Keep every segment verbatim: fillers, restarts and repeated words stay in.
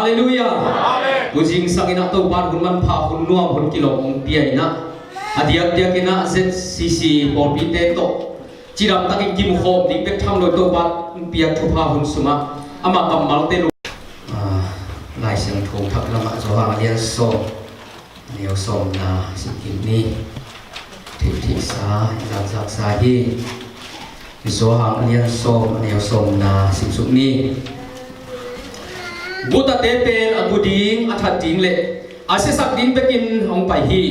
Halleluiah. Amen. Tu zingsang in ah Topa'n hun manpha, hun nuam, hun kilawm hong pia in ah, a diakdiak in ah Z C C pawlpite tawh cidam takin kimukhawm ding bek tham lo, Topa'n hong piak thupha hun sungah ama kammalte lo. Ah, Lai Siangtho thak lamah Johan a lian sawm, a neu sawmna sim kik ni. Theihtheihsa, zakzaksa hi. Johan a lian sawm, a neu sawmna sim suk ni. Gutate pen a gu ding, a that ding le a siasak ding bekin hong pai hi.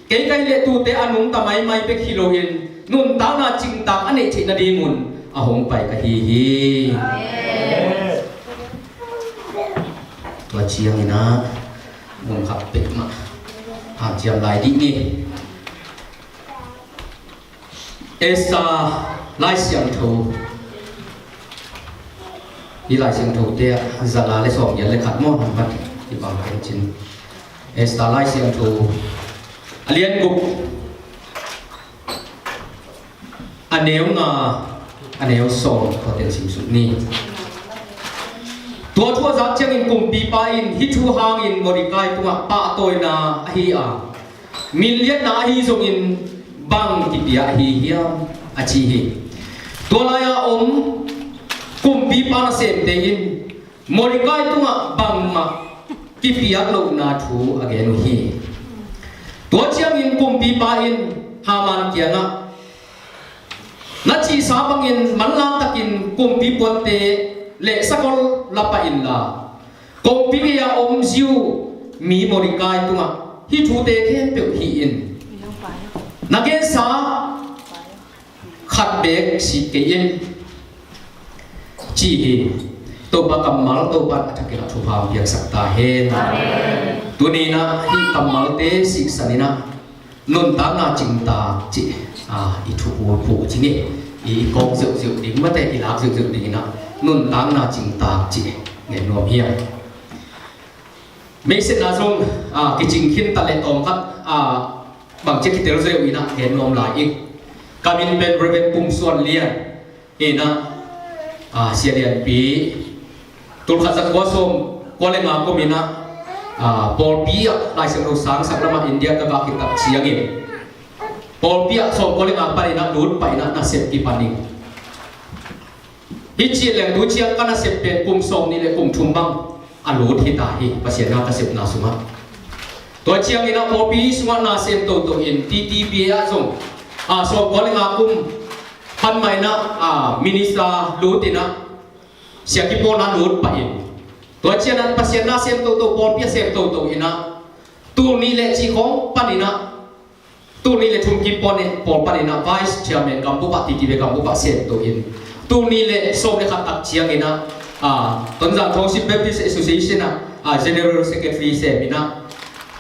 Kei ka hih leh tuute a nungta maimai bek hi loin nuntakna cingtak a neih theih nadingun a hong pai ka hi hi. Amen. Tua ciangin ah mun khat pek mah hanciam lai dih ni. Esther Lai Siangtho. Hih Lai Siangthote ah za nga le sawmgiat le khat maw, nambat i bang pen cin. Esther Lai Siangtho a lian guk, a neu nga, a neu sawm, tua teng sim suk ni. Tua thu a zak ciangin kumpipa in hih thu hangin Mordecai tungah pahtawina ahi a, minliatna ahi zongin bang kipia ahi hiam, a ci hi. Tua lai-a om kumpipa nasemte in Mordecai tungah bangmah kipiak lohna thu a gen uh hi. Tua ciangin kumpipa in Haman kiangah, na cihsa bangin manlang takin kumpi puante le sakol la pah inla, kongpi gei-a om Jew mi Mordecai tungah hih thute khempeuh hih in. Na gensa khat beek sik kei in, ci hi. Topa kammal, Topa a thakin a thupha hong piaksak ta hen. Amen. Tuni-in ah hih kammalte siksan in ah nuntakna cingtak cih, ah, i thupu phuh cih ni. I kawk zeuhzeuh ding mate, i lak zeuhzeuh ding in ah nuntakna cingtak cih ngen nuam hiam? Meisena zong, ah, kicing khin ta leh tawm khat, ah, bangci a kitel zaw in ah gen nuam lai ing. Ka min pen Reverend Pum Suan Lian in ah, ah, Sia Lianpi, tul khat za kua sawm kua le nga kum in ah, ah, pawlpi ah Lai Siangtho sangsak lamah India ka vak khit tak ciangin pawlpi ah sawm kua le nga pan in ah lut pah in ah nasep kipan ing. Hih ci leng tu ciang ka nasep pen kum sawm nih le kum thum bang a lut hi ta hi, Pasian na ka sepna sungah. Tua ciangin ah pawlpi sungah na sem toto in T T B A ah zong, ah, sawm kua le nga kum pan mah in ah, ah, minister lut in ah sia kipawlna lut pah in. Tua ciangin ah Pasian na sem toto, pawlpi a sem toto in ah tul nih le cih khawng pan in ah tul nih le thum kim pawl nih pawl pan in ah Vice Chairman gambup ah, T T B A gambup ah sem to in, tul nih le sawm le khat tak ciangin ah, ah, Tonzang Township Baptist Association ah, ah, General Secretary sem in ah,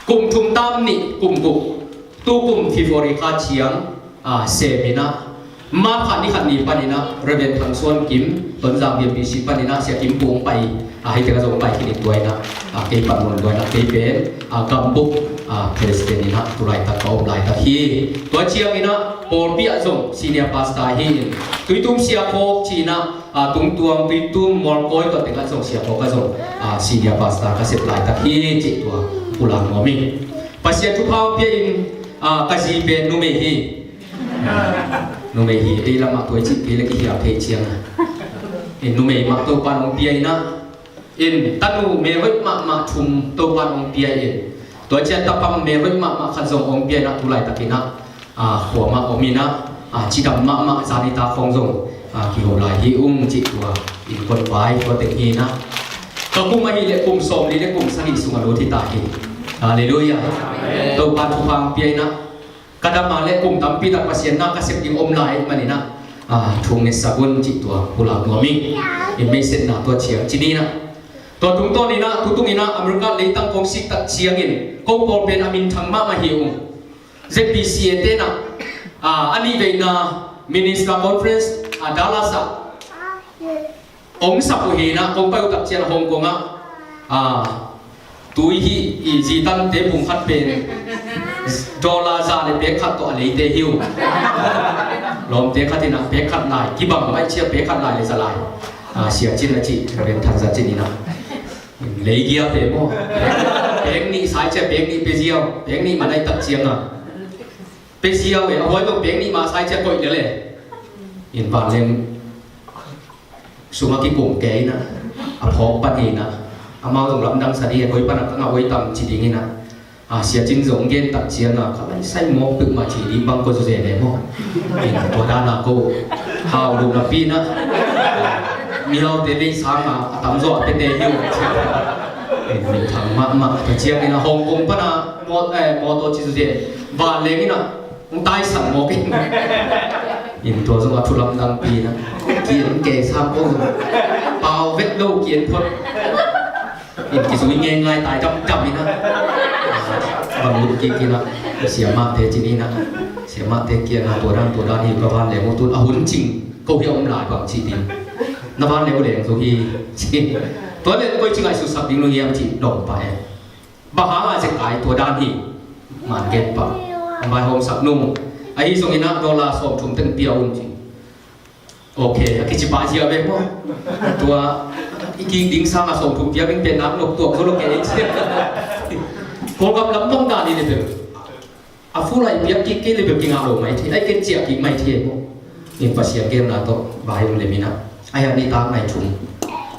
kum thum tam nih, kum guk, tu kum February kha ciang, ah, sem in ah, March kha ni khat ni pan in ah Reverend Thang Suan Kim, Tonzang B M P C pan in ah Sia Kim Pung pai, ah, hih teng ah zong pai khin in tua in ah, ah, kei pan mun tua in ah kei pen, ah, gambup, ah, President in ah tu laitak ka om laitak hi. Tua ciangin ah pawlpi ah zong Senior Pastor hi in, Tuitum Sia Khawk ci in ah, ah, Tungtuang, Tuitum, Mualkawi tua teng ah zong Sia Khawk ah zong, ah, Senior Pastor ka sep laitak hi cih tua pulak nuam ing. Pasian thupha hong pia in, ah, ka zi pen numei hi. Numei hi, ei lamah tua i cih kei le kihiam thei ciang a. In numei mah Topa'n hong pia in ah, in tanu mel hoih mahmah thum Topa'n hong pia in, tua ciang tapa mel hoih mahmah khat zong hong pia in ah, tu laitak in ah, ah, khua mah om in ah, ah, cidam mahmah zan nitak khawng zong, ah, kiho lai hi ung cih tua innkuan vai tua teng hi in ah. Ka kum ahih leh kum sawmli le kum sagih sung a lut hi ta hi. Halleluiah. Amen. Topa'n thupha hong pia in ah, ka dam a le kum tampi tak Pasian na ka sep ding om lai ahih manin ah, ah, thu hong ngetsak un cih tua pulak nuam ing. In meisetna tua ciang ci ni in ah. Tua tungtawn in ah, tutung in ah America leitang kong sik tak ciangin ko pawl pen a minthang mahmah hi ung. Z B C A te in ah, ah, a nih veina Minister Conference, ah, Dallas ah hong sap uh hi in ah, kong pai uh tak ciang Hong Kong ah, ah, tui hi, i zitante bung khat pen dollar za le pek khat tawh a leite hi uh. Lawmte khat in ah pek khat lai, kibang bai cia pek khat lai le za lai. Ah, Sia Cin a cih, Reverend Thang Za Cin in ah. Leigia pe maw. Pek nih sai ciang pek nih pe ziau, pek nih man ai tak ciang a pe ziau e, a huai lo pek nih mah sai ciang koih lel e. In vanleng sungah kikum kei in ah, a phawk pan in ah, amau zong lamdang sa ding e, koi pan ah ka ngah huai tam ci ding in ah. A, Sia Cin zong gen tak ciang a, ka lai sai mawk peuhmah ci ding bang ko zu zen e maw. In tua dan a ko hau lo napi in ah, mihaute lei sang a, a tamzaw a pete hi uh. In min thang mahmah, tua ciang in ah Hong Kong pan a maw, eh, mawtaw ci zu zen. Vanleng in ah hong taisan mawk in. In tua zong a thu lamdang pi in ah, kian ke sam ko zong pau vet lo kian phot. In kizui ngeingai tai damdam in ah. Bang lut kik in ah. Siamahte cin in ah. Siamahte kiang ah tua dan tua dan hi, ka vanleng uh tun a hun cing ko hi a om lai bang ci ding. Na vanleng uh leng zo hi ci. Tua leh koi ci ngaihsutsak ding lo hiam ci dong pah e. Bang hang a zekai tua dan hi. Man gen pah. Mai hawmsak nung. Ahi zongin ah dollar sawmthum teng pia un ci. Ok, a kici pah zia ve maw. Tua i kik ding sang a sawmthum pia beng pen nak nop tuak zo lo kei ci. Kawlgam lam bang dan hi le bel. A full ai piak kik kei le bel kingah lo mai thei, ai ken ciah kik mai thei maw. In Pasian gelna tawh vai um le min ah, ai a nitak nai thum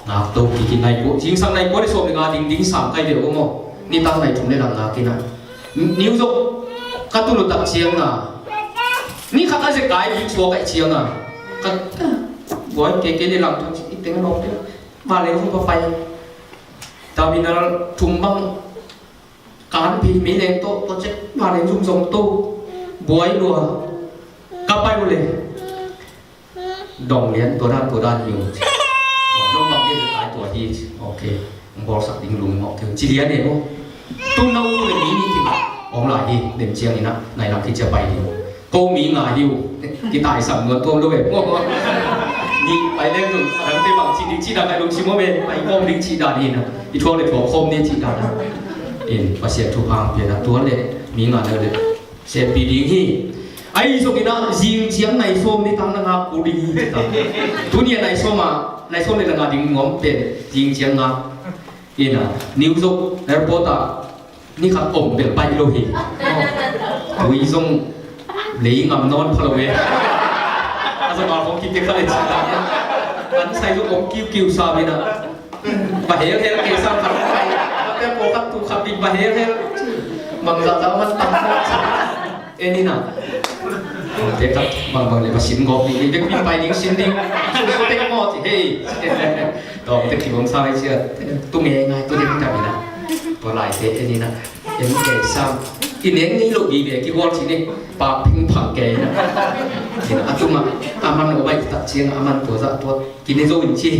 ngak to kik in nai kua, zingsang nai kua le sawm le nga ding, ding sang kai ve uh maw. Nitak nai thum le lang ngak in ah. New York ka tun uh tak ciang a, ni khat a zekai bik suak ai ciang a, ka buai kei kei le lang thum ci, i teng a lawk deuh. Vanleng zong ka pai. Terminal thum bang kan pi mi leng tawh, tawh cek vanleng zong zong to. Buai lua. Ka pai uh le. Dong lian tua dan tua dan hi uh. Oh, nong bang dia zekai tua hi. Ok. Bawlsak ding lung mawk kei uh. Ci lian e maw. Tun na uh le mi ni khin. Ong lai hi. Dem ciang in ah. Nai lam khi cia pai ding. Ko mi nga hi uh. Kitaisan nuam tuam lo e. Ni pai leng zong. A dangte bang ci ding ci dan kai lung ci maw me. Pai kawm ding ci dan hi na. I thuak le thuak khawm ni ci dan. In Pasian thupha hong pia na. Tua le mi nga na le. Siampi ding hi. Ahi zongin ah zing ciang nai sawm ni tang na ngak kul ding hi ci ta. Tuni a nai sawm a, nai sawm ni na ngak ding nuam pen zing ciang ngak. In ah New York airport ah ni khat om bel pai lo hi. Tui zong lei ngam nawn pha lo e. A zong a khong kipia kha le ci ta. An sai zong om kiukiu sa ve na. Ba hel hel kei sang khat pai. Ba te pawlkhat tu khat bit ba hel hel. Bangzah zah man tam. En in ah. Te khat bangbang le ba sin gawp ding. Bek bit pai ding sin ding. Su su tek maw ci hei. Tawng tek ki bawm sang ai cia. Tu nge ngai tu ding tam in ah. Tua lai te en in ah. En kei sang. I neng ni lo bi ve ki gual ci ni. Pa ping pang kei in ah. In ah a tu ma. A man o bai tak ciang a man tua zah tua. Kine zo in ci,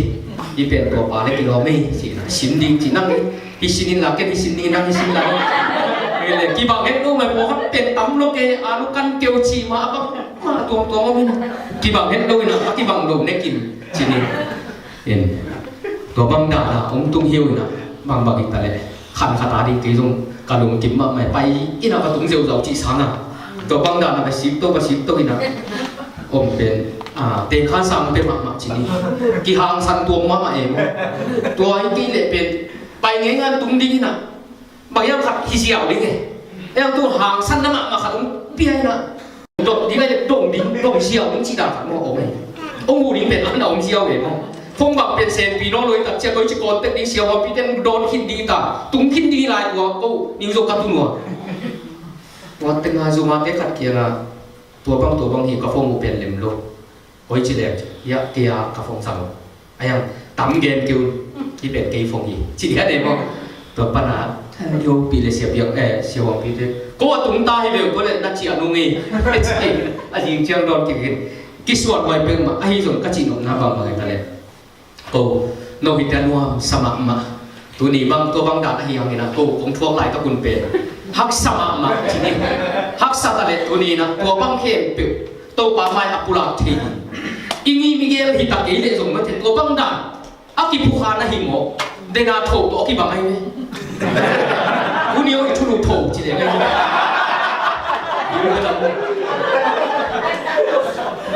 i pen tua pa le kilawm ei, ci na, sin ding ci nang, hi sin in la, ken hi sin ding nang hi sin la. Kei le, kibang het lo mai pawlkhat pen tam lo kei, a lu kan keu ci ma, a bang, ma tuamtuam om in. Kibang het lo in a, a kibang lo nek in, ci ni. In. Tua bang dan a, om tung hiu in a, bangbang hi ta le. Khan khat a ding kei zong ka lungkim mahmah, pai in a ka tung zeuzau cih sang a. Tua bang dan a ka sik to, ka sik to in a. Om pen, a, teng khan sang pen mahmah ci ni. Kihangsan tuam mahmah e maw. Tua hi kei leh pen, pai ngei ngan tung ding in a. Bang hiam khat hi ziau ding e. Eng tu hangsan na mahmah khat om pia in a. Dong ding ai le dong ding, dong ziau ding cih dan khat maw om e. Ong uh ding pen an a om ziau e maw. Phone bang pen sempi nawn lo i tak ciang koi ci contact ding siau a pi ten dawn khin ding ta, tung khin ding lai tua ko, ning zo ka tun ua. Tua teng a Zoom a te khat kiang a, tua bang tua bang hi ka phone uh pen lem lo. Koi ci lem, ya, kei a ka phone sang lo. Ayang, tam gen keu, hi pen kei phone hi. Ci dia de maw. Tua pan a, eh, yo pi le sia piang, eh, sia wang pi te. Ko a tung ta hi ve, ko le na ci a nung hi. Eh, ci, a zing ciang dawn kik in. Kisuan huai peuhmah, ahi zong ka cih nopna bangbang hi ta le. Ko, no hi ta nuam sa mahmah. Tuni bang, tua bang dan ahi hangin a, ko, kong thuak laitak un pen. Haksa mahmah, ci ni. Haksa ta le tuni in a, tua bang khempeuh. Topa mai a pulak thei hi. I ngim i gel hi ta kei leh zong mate tua bang dan. A kiphukha na hi maw. Dena tho tawh a kibang ai ve. Uni aw i thulu tho ci leh ngai.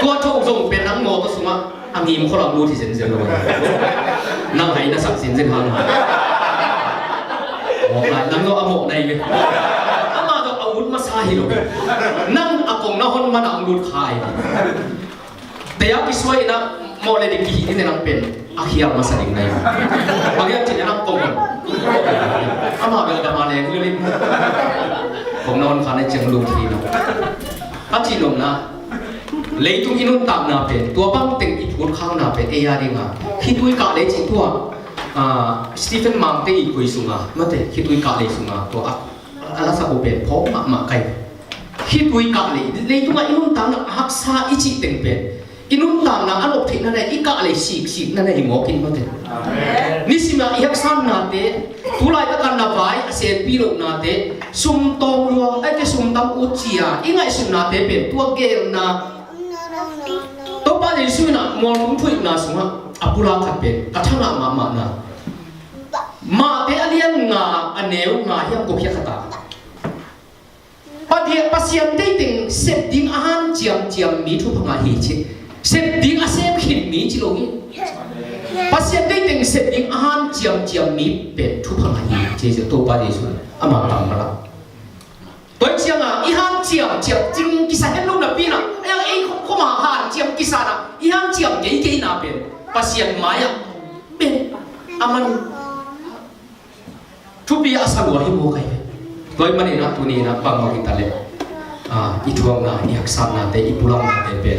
Tua tho zong pen nang maw tawh sungah. A ngim khawlang lut hi zenzen lo. Nang hai na sak zenzen hang. Amah tawh a ut masa hi lo. Nang a kong na hon man a hong lut kha hi. Tei a kisuai in a mawh le dik kihih in a nang pen a khial masa ding na hi. Bang hiam cih leh nang kong hon. Amah bel dam a leng lel in. Kong na hon kha na ciang lut hi lo. A cih nopna, leitung i nuntakna pen tua bang teng i phut khakna pen ei a ding a, khitui kah lei cih tua, ah, Stephen Mangte i koi sung a, mate, khitui kah lei sung a tua a, a la sak uh pen phawk mahmah ka hi. Khitui kah lei, leitungah i nuntakna a haksa i cih teng pen i nuntakna a nop theihna le i kah lei siksik na na hi mawk in, mate. Amen. Nisim a i haksatnate, tu laitak a na vai a senpi lohnate, sum tawm lua, ai ke sum tam ut ci a i ngaihsutnate pen tua geelna. Topa Jesu in a mualtung thuhilhna sungah a pulak khat pen ka thangah mahmahna. Matthai a lian nga, a neu nga hiam, kua khiat khat a, Pathian, Pasian deih teng sep ding a hanciam ciam mi thupha ngah hi ci. Sep ding a sem khin mi ci lo hi. Pasian deih teng sep ding a hanciam ciam mi pen thupha ngah hi ci, ci Topa Jesu in a mangkang mala. Tua hi ciangin i hanciam ciam cing kisa het lo napi in a, ei khoma hanciam kisa na, i hanciam keikei na pen Pasian mai-ah pen a man thupi a sa lua hi mawk ahi ve. Tua ahih manin a tuni in a bangbang hi ta leh, ah, i thuakna, i haksatnate, i pulaknate pen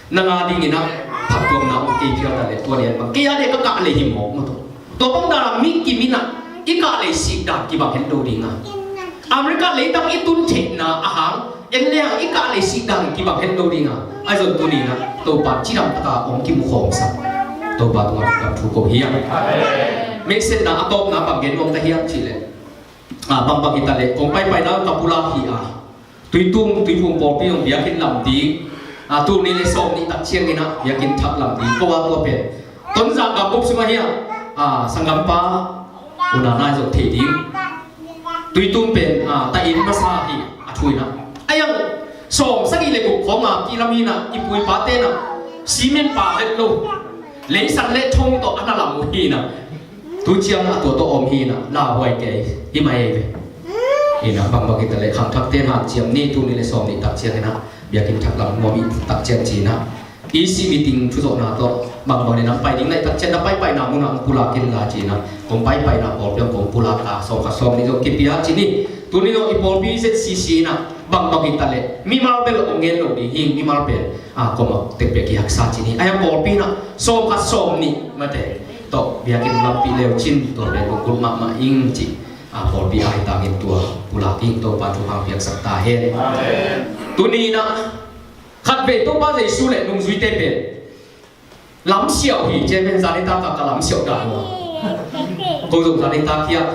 nang a dingin a phattuamna om kei phial ta leh, tua lian bang kei a ding ka kah lei hi mawk, maw, tua. Tua bang dan a mi kim in a i kah lei sik dan kibang het lo ding a. America leitang i tun theihna a hang en leng i kah lei sik dan kibang het lo ding a. Ahi zong tuni in a Topa cidam taka hong kimu khawmsak Topa tungah dam thu ko hiam. Meisetna a tawpna bang gen nuam ta hiam cih leh, ah, bangbang hi ta leh kong paipaina ka pulak hi a, Tuitung, Tuiphum pawlpi hong biakinn lam ding, ah, tul nih le sawm nih tak ciangin a biakinn thak lam ding ko a, tua pen Tonzang gambup sungah hiam, ah, sanggampa U Nana zong thei ding. Tuitung pen, ah, ta inn masa hi a thu in a. A yang sawm sagih le guk khawng a kilam hi in a, i pu i pate in a cement pa het lo, leisan le thong tawh a na lam uh hi in a. Tu ciang a tua tawh om hi in a, lauhuai kei hi mai ei ve. Hi in a, bangbang hi ta leh khangthakte in hanciam ni, tul nih le sawm nih tak ciangin a biakinn thak lam nuam i tak ciang ci in a. E C meeting thuzawhna tawh bangbang in a pai ding na hi tak ciang na paipaina mun ah hong pulak in la ci in a, kong paipaina pawlpi ah kong pulak a, sawm khat sawm nih zong kipia ci ni. Tuni zong i pawlpi Z C C in a bangbang hi ta leh mimal bel hong ngen lo ding hi, mimal pen, ah, kong a tekpek kihaksa ci ni. A yang pawlpi in a sawm khat sawm nih mate tawh biakinn lampi leu cin, tua pen kong kulh mahmah ing ci. Ah, pawlpi a hi tangin tua pulak ing, Topa thupha piaksak ta hen. Amen. Tuni in a khatvei Topa Jesu le nungzuite pen lamsiau hi, ci pen zan nih tak a ka lamsiau dan uh a. Ko zong zan nih tak hiah,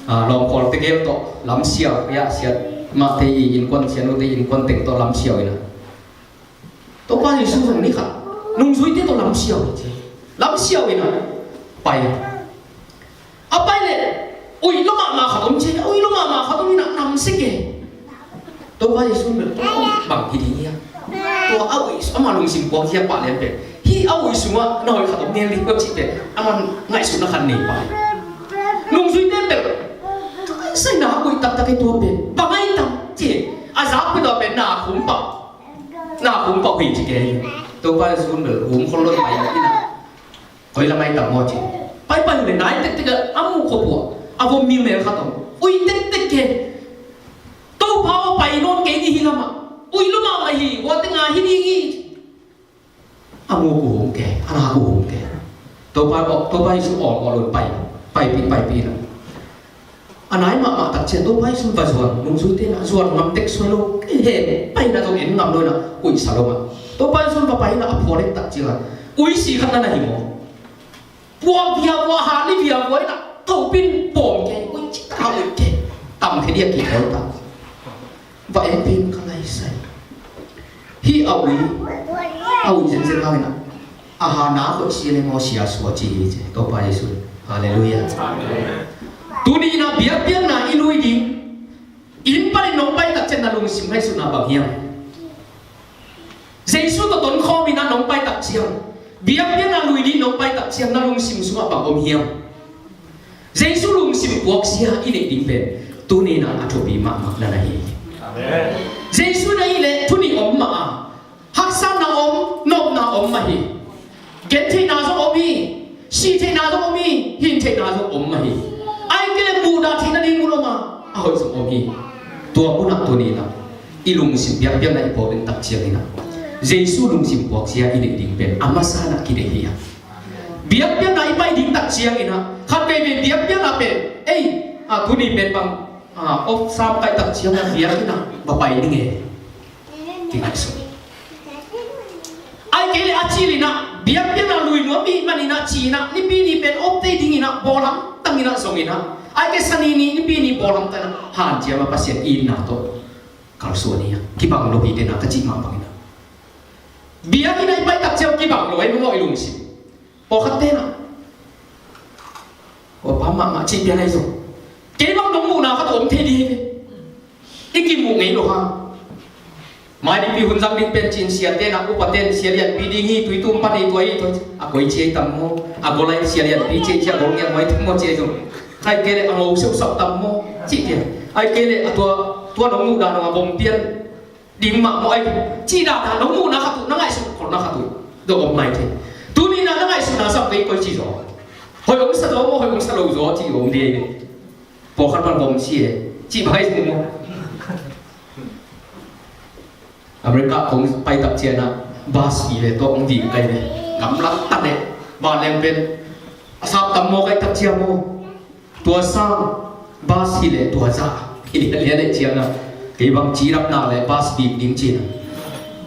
ah, lawmkhawl tegel tawh lamsiau hiah, siat mahte i innkuan, siatnute i innkuan teng tawh lamsiau in a. Topa Jesu zong ni khat nungzuite tawh lamsiau hi ci. Lamsiau in a pai. A pai leh uih lua mahmah khat om ci, a uih lua mahmah khat om in a namsia kei. Topa Jesu bel tua bang hi ding hiam? Tua a uih, ama lungsim puak hiam pah lian pen. Hih a uih sungah na hoih khat om ngial ding hiam cih pen aman ngaihsutna khat nei pah. Nungzuite bel ka ngaihsutna a uih taktak hi tua pen. Bang ahi tam ci. A zak pen tua pen na khum pah. Na khum pah hi ci kei. Topa Jesu bel hum khol lo pai in a. Koi lam ahi tam maw ci. Paipai uh leh nai tektek a, a muh khop uh a, a vom milmel khat om. Uih tektek kei. Topa aw, pai nawn kei ni hih lamah. Uih lua mahmah hi, hua teng a hi ding hi. A muk uh hum kei, a nak uh hum kei. Topa aw, Topa Jesu aw, aw lun pai, paipih, paipih in a. A nai mahmah tak ciang Topa Jesu va zuan, nungzuite in a zuan ngam tek suai lo, he, paina zong en ngam lo in a, uih sa lo mah. Topa Jesu va pai in a, a phual leh tak ciang a, uih si khat na na hi maw. Puak viavua, hali viavua in a, topin pawm kei, uih cih tak a uih kei, tam khe diak kiphawi ta. Va en pen ka ngaisai. Hih a uih, a uih zenzen hang in a, a ha na khoih si le maw, sia sua ci hi ci, Topa Jesu. Halleluiah. Amen. Tuni in a biakpiakna i lui ding, inn panin nong pai tak ciang na lungsim ngaihsutna bang hiam? Jesu tawh tonkhawm in a nong pai tak ciang, biakpiakna lui ding nong pai tak ciang na lungsim sungah bang om hiam? Jesu lungsim puakzia i neih ding pen Tuni-in ah a thupi mahmah na na hi. Amen. Jesu na hih leh thu nih om mah a, haksatna om, nopna om mah hi. Gentheihna zong om hi, sih theihna zong om hi, hin theihna zong om mah hi. Ahih kei leh muhdah theih nading mun om a, a hoih zong om hi. Tua munah tuni-in ah i lungsim biakpiakna i bawl ding tak ciangin ah Jesu lungsim puakzia i neih ding pen a masa-in ah kideih hi a. Biakpiakna i pai ding tak ciangin ah khat veivei biakpiakna pen, ei, a, tuni pen bang, a, off sam kaih tak ciangin ah biakinn ah va pai ning e, kingaihsun. Ahih kei leh a cil in ah biakpiakna lui nuam i hih manin ah ci-in ah Nipi ni pen off tei dingin ah bawl hamtang in ah zong in ah, ahih kei leh Sani ni, Nipi ni bawl hamtang in ah hanciam a Pasian itna tawh kalsuan hi a, kibang lo hi den a ka cih mah bangin ah. Biakinn ah i pai tak ciang kibang lo ahi maw i lungsim. Pawlkhatte in ah, aw, pam mahmah cih pian ahi zong, kei bang nong muhna khat om thei ding hi ve. I kimuh ngei lo hang. Mai Nipi hun zang ding pen ci-in siate in ah, upate in sia lianpi ding hi, tui tum pan hi, tua hi, tua hi, a koi ci hi tam maw, a gol a in sia lianpi ci hi, a gol ngiat mai tam maw ci hi zong, ahih kei leh a ngo siusau tam maw cih pian, ahih kei leh a tua, tua nong muhna nong a bom pian ding mah maw, ai, cih dan a nong muhna khat uh, na ngaihsut kholhna khat uh dong om mai thei. Tuni-in ah na ngaihsutna sam kei koi ci zaw, hoih hong sa zaw maw, hoih hong sa lo zaw cih om ding hi. Pawlkhat pan bom ci e, cih bang hi maw. America kong pai tak ciang ah bus hi leh tua hong ving kai ve. Gamla tan e, vanleng pen a sap tam maw, kai tak ciang maw. Tua sang bus hi leh tua zah hi lianlian e ciang ah, kei bang ci dap nak leh bus bik ding ci-in ah,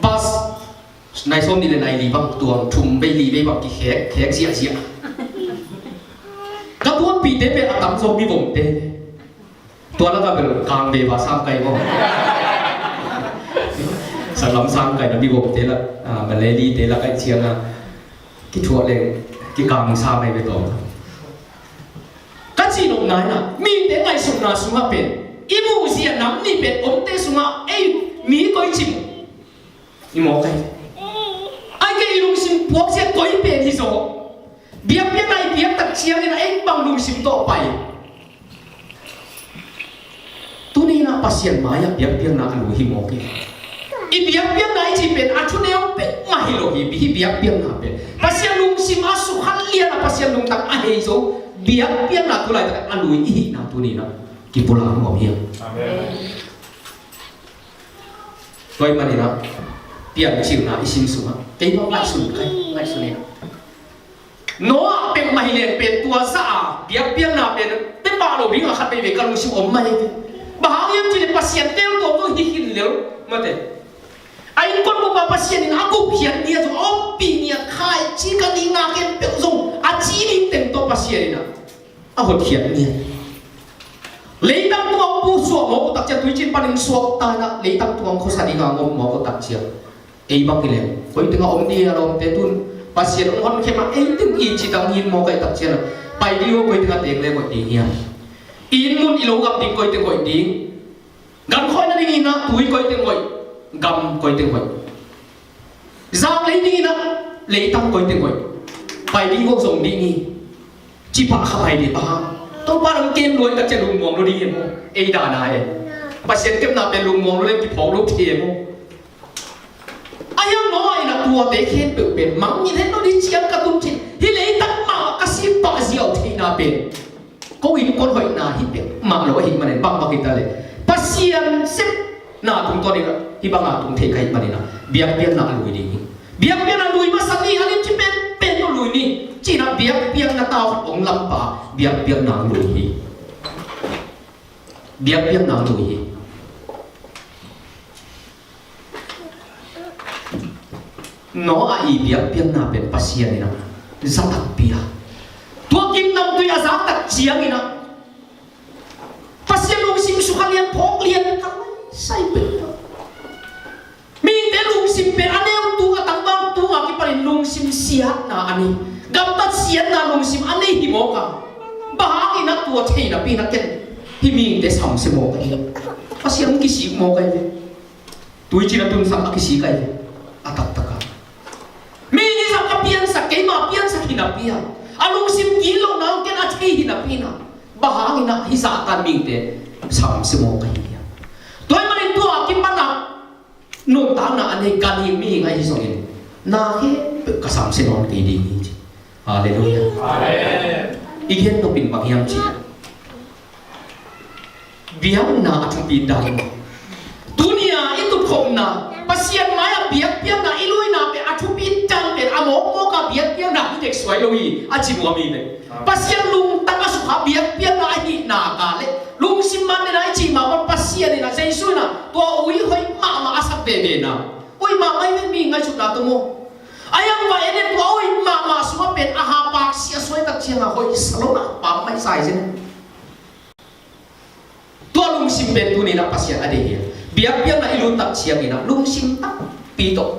bus nai sawm nih leh nai li bang tuang thum vei li vei bang kikhek khek ziahziah. Ka tuanpihte pen a tamzaw mivomte. Tua lakah bel kang ve va sang kai maw. Sanglam sang kai na mivomte lak, a, Malayte lak ahih ciang ah kithuah leng kikang sa mai ve tawh. Ka cih nopna in ah mite ngaihsutna sungah pen i muhzia nam nih pen omte sungah ei mi koi ci maw? I mawk ahi. Ahih kei leh i lungsim puakzia koi pen hi zaw. Biakpiakna i piak tak ciangin ah ei bang lungsim tawh pai. Tuni-in ah Pasian mai-ah biakpiakna a lui hi mawk hi. I biakpiakna i cih pen a thuneu peuhmah hi lo hi, hi biakpiakna pen. Pasian lungsim a sukha lian a Pasian lungtang a hei zo biakpiakna tu laitak a lui i hihna tuni-in ah kipulak nuam hi. Amen. Tua ahih manin ah Piancilna i sim sungah kei bang ngaihsun, kai ngaihsun hi. Noah peuhmah hi leng pen tua zah a biakpiakna pen pia pah lo ding a khat veivei ka lungsim om mah hi. Bang hang hiam cih leh Pasian tel tuam zong hi khin lel mate. A innkuan bup ah Pasian in a gupkhiat ni a zong, a ompih ni a, khaici ka ding na khempeuh zong a ci ding teng tawh Pasian in ah a hotkhiat ni a. Leitang tungah hong pusuak mawk uh tak ciang, tuicin panin suakta in ah leitang tungah hong khuasa ding a hong om mawk uh tak ciang, ei bang hi leng koi tengah om ding a lawmte tun Pasian hong honkhem a, ei teng i cidam hi mawk ahih tak ciang a, pai ding uh koi tengah teng leng hoih ding hiam? I inn mun i lo gam ding koi teng hoih ding? Gan khawih nadingin ah tui koi teng hoih, gam koi teng hoih? Zak lei dingin ah leitang koi teng hoih? Pai ding uh zong ding hi. Cipah kha pai ding, bang hang? Topa nang kem lua tak ciang lungmuang lo ding hi maw? Ei dana e. Pasian kepna pen lungmuang lo leng kiphawk lo thei hi maw? A hiang Noah in ah tuate khempeuh pen mangngilh het lo ding ciang ka tun thei, hih leitang mah ka sipah ziau theihna pen ko innkuan hoihna hi peuhmah lo ahih manin, bangmah hi ta leh Pasian sepna tungtawn in ah hih banga tung thei ka hih manin ah biakpiakna a lui ding hi. Biakpiakna lui masa ni, a limci penpen tawh lui ni. Ci-in ah biakpiakna tau khat hong lampa, biakpiakna a lui hi. Biakpiakna a lui hi. Noah i biakpiakna pen Pasian in ah za takpi a, tua gimnamtui a zak tak ciangin ah Pasian lungsim sukha lian, phawk lian ka sai peuh. Mite lungsim pen a neu tung a, tangval tung a kipanin lungsim siatna a nei. Gamtat siatna lungsim a nei hi mawk a. Bang hangin ah tua thei napi-in ah ken hih mite samsia mawk ahi. Pasian hong kisik mawk ahi ve. Tuicin a tunsak a kisik ahi ve. A taktak a. Mi nih zah ka piansak, keima piansak hi napi-in ah, a lungsim gilo nang ken a thei hi napi-in ah, bang hangin ah hih Satan mite samsia mawk ka hi hiam? Tua ahih manin tua kipan a nuntakna a nei ka hi mihing ahi zongin na khempeuh ka samsia nawn kei ding hi ci. Halleluiah. Amen. I gen nop in bang hiam cih leh biakna a thupi dan. Tuni-a i tutkhopna Pasian mai-ah biakpiakna i luina pen a thupi dan pen a mawkmawk a biakpiakna hi deksuai lo hi a ci nuam hi ve. Pasian lungtang a sukha biakpiakna ahih nak leh lungsim mantena i cih mah bang Pasian in a Jesu in a tua ui hoih mahmah a sak veve na. Ui mahmah hi ve, mi ngaihsutna tawh maw. A yang va en in tua ui mahmah sungah pen a hapak siasuai tak ciangah hoih sa lo na pammaih sa hi zen. Tua lungsim pen tuni-in ah Pasian a deih hi a. Biakpiakna i lut tak ciangin ah lungsim takpi tawh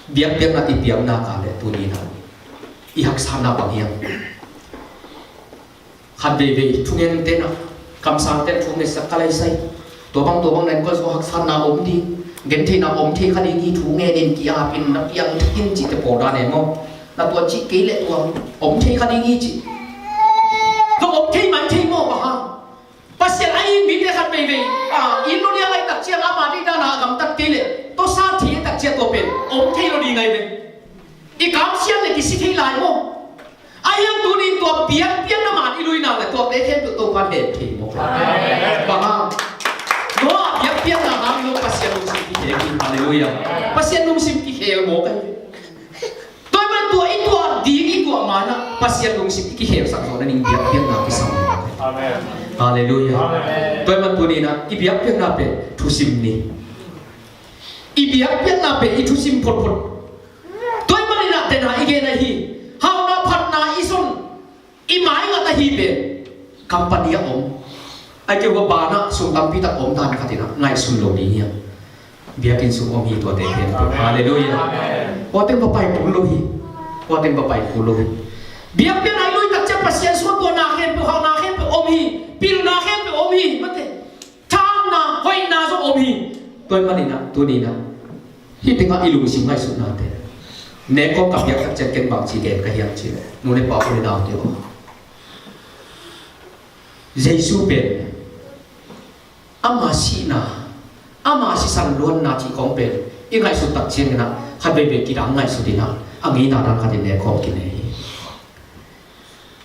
biakpiakna i piakna ka leh tuni-in ah i haksatna bang hiam? Khat veivei thungen ten ah kamsang ten thu ngetsak ka lai sai. Tua bang tua bang na en koi so haksatna om ding, gentheihna om thei kha ding hi, thu ngen in ki-ap in na piang thak in cihte pawl dan e maw. Na tua cih kei leh tua om thei kha ding hi cih. Tua om thei mai thei maw bang hang? Pasian a it mite khat veivei, a, inn lo liang a i tak ciang ama deih dan a gamtat kei leh, tawsa thei a i tak ciang tua pen om thei lo ding ahi ve. I kamsiat leh kisi thei lai maw. Ahi hang tuni-in tua biakpiakna man i luina leh tuate khempeuh Topa'n heh thei maw. Amen. Bang hang? Noah biakpiakna hang lo Pasian lungsim kikhel hi. Halleluiah. Pasian lungsim kikhel maw ka hi. Tua ahih manin tua i tuah ding i tuah manah Pasian lungsim i kikhelsak zawh nading biakpiakna kisam. Amen. Halleluiah. Amen. Tua ahih manin tuni-in ah i biakpiakna pen thusim ni. I biakpiakna pen i thusim photphot. Tua ahih manin ah tena i gen ahi. Hauhna phatna i zon. I maingat ahi pen company a om. Ai kei ua banah sum tampi tak om dan khat in ah ngaihsun lo ding hiam? Biakinn sung om hi tuate pen. Halleluiah. Tua teng va pai kul lo hi. Tua teng va pai kul lo hi. Biakpiakna i lui tak ciang Pasian sung tua na khempeuh, hauhna khempeuh om hi. Pilna khempeuh om hi. Mate. Thahatna, hoihna zong om hi. Tua ahih manin ah tuni-in ah hih tengah i lungsim ngaihsutnate. Nek kawm ka piak tak ciang ken bangci gen ka hiam cih leh, nu le pa, u le naute aw, Jesu pen ama sihna, ama sisan luanna cih khawng pen i ngaihsut tak ciangin ah khat veivei kidang ngaihsut in ah a ngeina dan khat in nek kawm kinei hi.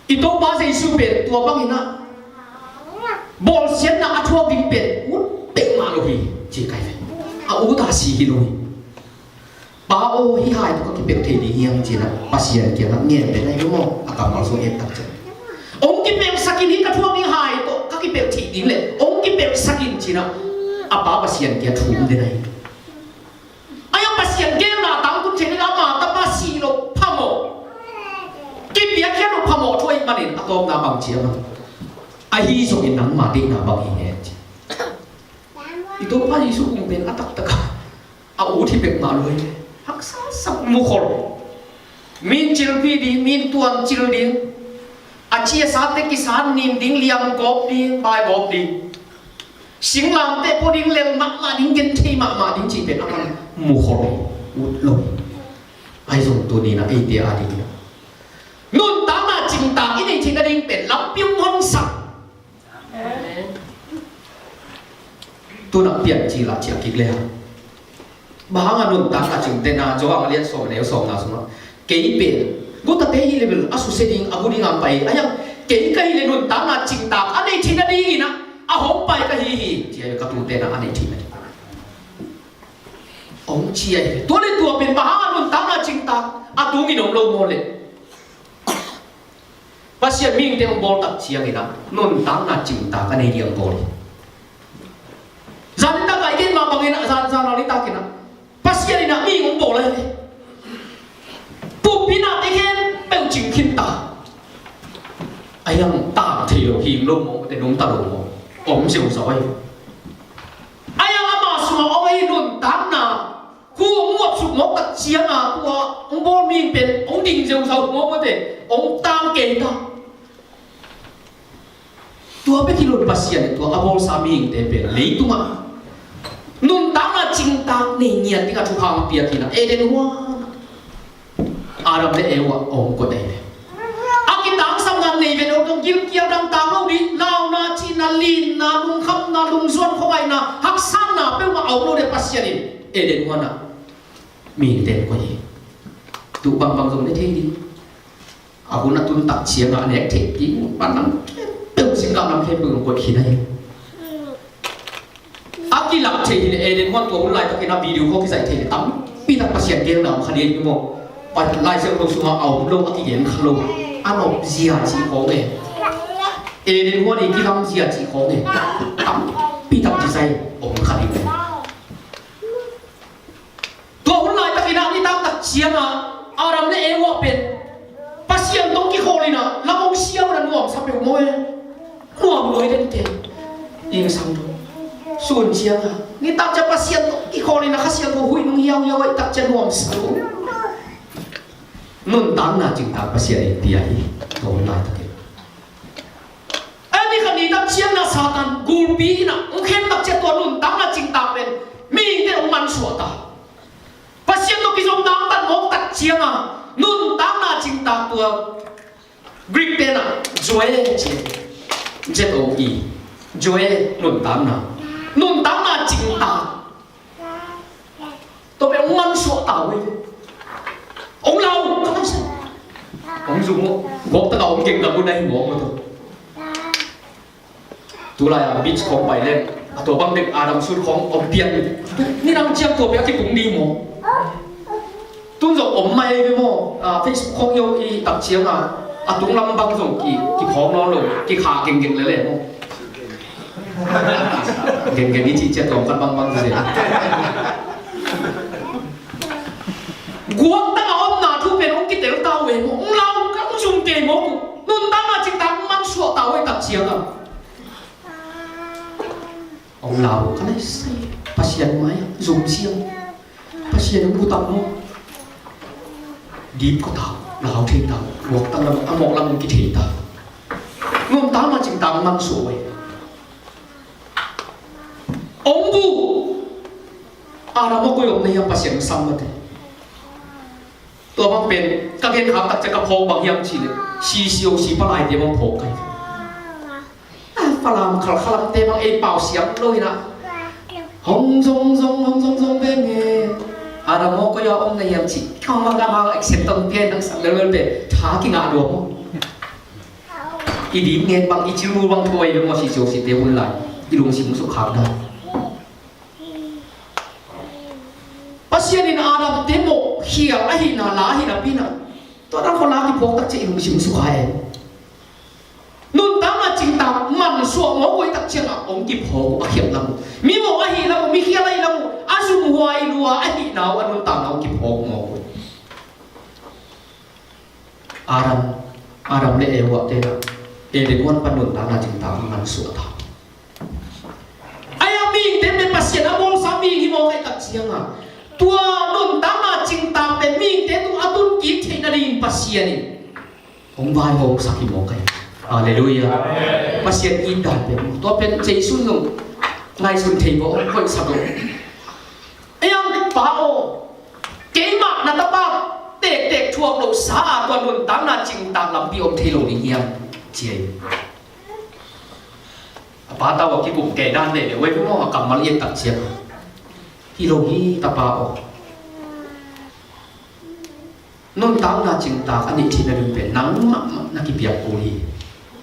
I Topa Jesu pen tua bangin ah bawlsiatna a thuak ding pen ut peuhmah lo hi ci kai ve. A ut a si hi lo hi. Pa aw, hih hai tawh ka kipelh thei ding hiam ci-in ah Pasian kiangah ngen pen ahi lo maw, a kammal sung et tak ciang. Hong kipelhsak in, hih ka thuak ding hai tawh ka kipelh thei ding leh hong kipelhsak in ci-in ah a Pa Pasian kiang thum den ahi. Ahi hang Pasian geelna tangtun theih ding a, ama tapa sih loh phamawh, kipiakkhiat loh phamawh thu ahih manin a tawpna bang ci hiam? Ahi zongin nangma deihna bang hi hen ci. I Topa Jesu kung pen a taktak a, a ut hi peuhmah lo hi. Haksa sak, mukhol. Min cilpi ding, min tuancil ding. A ciasate kisan nin ding, liam gawp ding, bai gawp ding. Singlamteh pua ding, lel mahmah ding, genthei mahmah ding cih pen a man mukhol hi, ut lo hi. Ahi zong tuni-in ah eite a dingin ah nuntakna cingtak i neih theih nading pen lampi hong honsak. Tu-in ah piancil ah ciah kik le hang. Bang hang a nuntakna cingtak na, Johan a lian sawm, a neu sawmna sungah, kei pen gutate hih leh bel a susia ding, a gu ding a pai. Ahi hang kei ka hih leh nuntakna cingtak a neih theih nadingin ah a hong pai ka hi hi, ci-a ka tute na a neih theih nading hong ci ahi. Tua leh tua pen bang hang a nuntakna cingtak a tungin om lo maw leh? Pasian mihingte hong bawl tak ciangin ah nuntakna cingtak a nei ding hong bawl hi. Zan nitak a i gen mah bangin ah, zan, zan nitak in ah Pasian in ah mihing hong bawl ahi ve. Pumpi nate khempeuh cing khin ta. Ahi hang tang thei lo, hing lo maw, te nungta lo maw, om ziauziau ahi. Ahi hang ama sungah om ahi nuntakna Khu hong muapsuk mawk tak ciang a, tua hong bawl mihing pen hong ding zeuzau mawk mate, hong tang kei ta. Tua bek hi lo, Pasian in tua a bawlsa mihingte pen leitungah nuntakna cingtak nei ngiat ding a thupha hong piak hi na, Eden huan ah Adam le Eva hong koih ahi ve. A kitangsapna nei ve lo, tawh gilkial dangtak lo ding, launa, cihna, linna, lungkhamna, lungzuan, khuangaihna, haksatna peuhmah a om lo ding Pasian in Eden huan ah mite koih hi. Tua bangbang zong ne thei ding. A hun a tun tak ciangah a nek theih ding, pan lam khempeuh, singkang lam khempeuh zong koih khin ahi. A kilak thei hi le, Eden huan tua hun laitakin a video khawng kizaih thei le, tampi tak Pasian gelna om kha ding hi maw. Lai Siangtho sungah a om lo, a kigen kha lo. A nop zia cih khawng e. Eden huan i kilam zia cih khawng e. Tampi tak design om kha ding hi. Tua hun laitakin a nitak tak ciangah Adam le Eva pen Pasian tawh kikhawl in a, lam hong sia un a nuamsa peuh maw e. Nuam lua hi den te. Ing sang tu. Sun ciangah nitak ciang Pasian tawh kikhawl in a, Kha Siangtho huih nung hiauhiau a, i tak ciang nuamsa lo. Nuntakna cingtak Pasian in pia hi. Tua hun laitakin. A ni khat ni tak ciangin a Satan gulpi in a hong khen tak ciang tua nuntakna cingtak pen mite hong mansuah ta. Pasian tawh kizopna hong tat mawk tak ciangin a nuntakna cingtak tua Greek te in a Zoe ci. Z O E. Zoe nuntakna. Nuntakna cingtak. Tua pen hong mansuah ta uh hi ve. Hong lau, ka mansuah. Hong zum uh. Guak tak a hong keng ka gun ahi mawk uh tua. Tulai a beach khawng pai leng a tua bang dek Adam suit khawng om pian. Nidang ciang tua pen a kipung ding maw. Tun zong om mai ve maw. A, Facebook khawng i tak ciang a, a tung lam bang zong ki, kiphawk nawn lo, kikha genggeng lele maw. Genggeng i cih ciang tua om khat bangbang zia. Guak tak a omna thu pen hong kitel ta uh e maw. Hong lau, ka hong zum kei maw. Nuntakna cingtak hong mansuah ta uh e tak ciang a. Hong lau, ka lai sai. Pasian mai ah zum siam. Pasian hong butak maw. Dip ko ta uh, lau thei ta uh. Guak tak lam, a mawk lam hong kithei ta uh. Nuntakna cingtak hong mansuah uh e. Hong bu. Adam aw, koi om na hiam, Pasian sam mate. Tua bang pen ka gen khak tak ciang ka phawk bang hiam cih leh, C C O C palaite bang phawk kai. A, Falam Khalkha lamte bang ei pau siam lo hi na. Hong zong zong, hong zong zong veng e. Adam aw, koi a om na hiam cih. Kang bang ka hang accent tawh pia nang sak lelmel pen tha kingah lua maw. I dim ngen bang, i cil mul bang thu a i lung a, C C O C te hun lai i lungsim suk khak dan. Pasian in Adam te mawh khial ahihna la ahih napi in a, tua dan khawng la kiphawk tak ciang i lungsim suk kha e. Nuntakna cingtak mansuah mawk uh tak ciangah hong kiphawk uh, a khialh lam uh, mi mawh ahih lam uh, mi khial ahih lam uh, a zumhuai lua ahihna uh, a nuntakna hong kiphawk mawk uh. Adam, Adam le Eva te in a Eden huan pan nuntakna cingtak hong mansuah ta. Ahi a, mihingte pen Pasian a bawlsa mihing hi mawk ahih tak ciangin a, tua nuntakna cingtak pen mihingte tung a tun kik theih nadingin Pasian in hong vaihawmsak hi mawk ahi. Halleluiah. Amen. Pasian it dan pen, tua pen Jesu zong ngaihsun thei bawh, hoihsa bawh. Ei ang Pa aw, keimah na tapa tektek thuak lohsa a tua nuntakna cingtak lampi om thei lo ding hiam, ci hi. A pa tau a kikup kei dan leh leh uai maw, a kammal i et tak ciang, hi lo hi tapa aw. Nuntakna cingtak a neih theih nading pen nang mahmah na kipiak kul hi.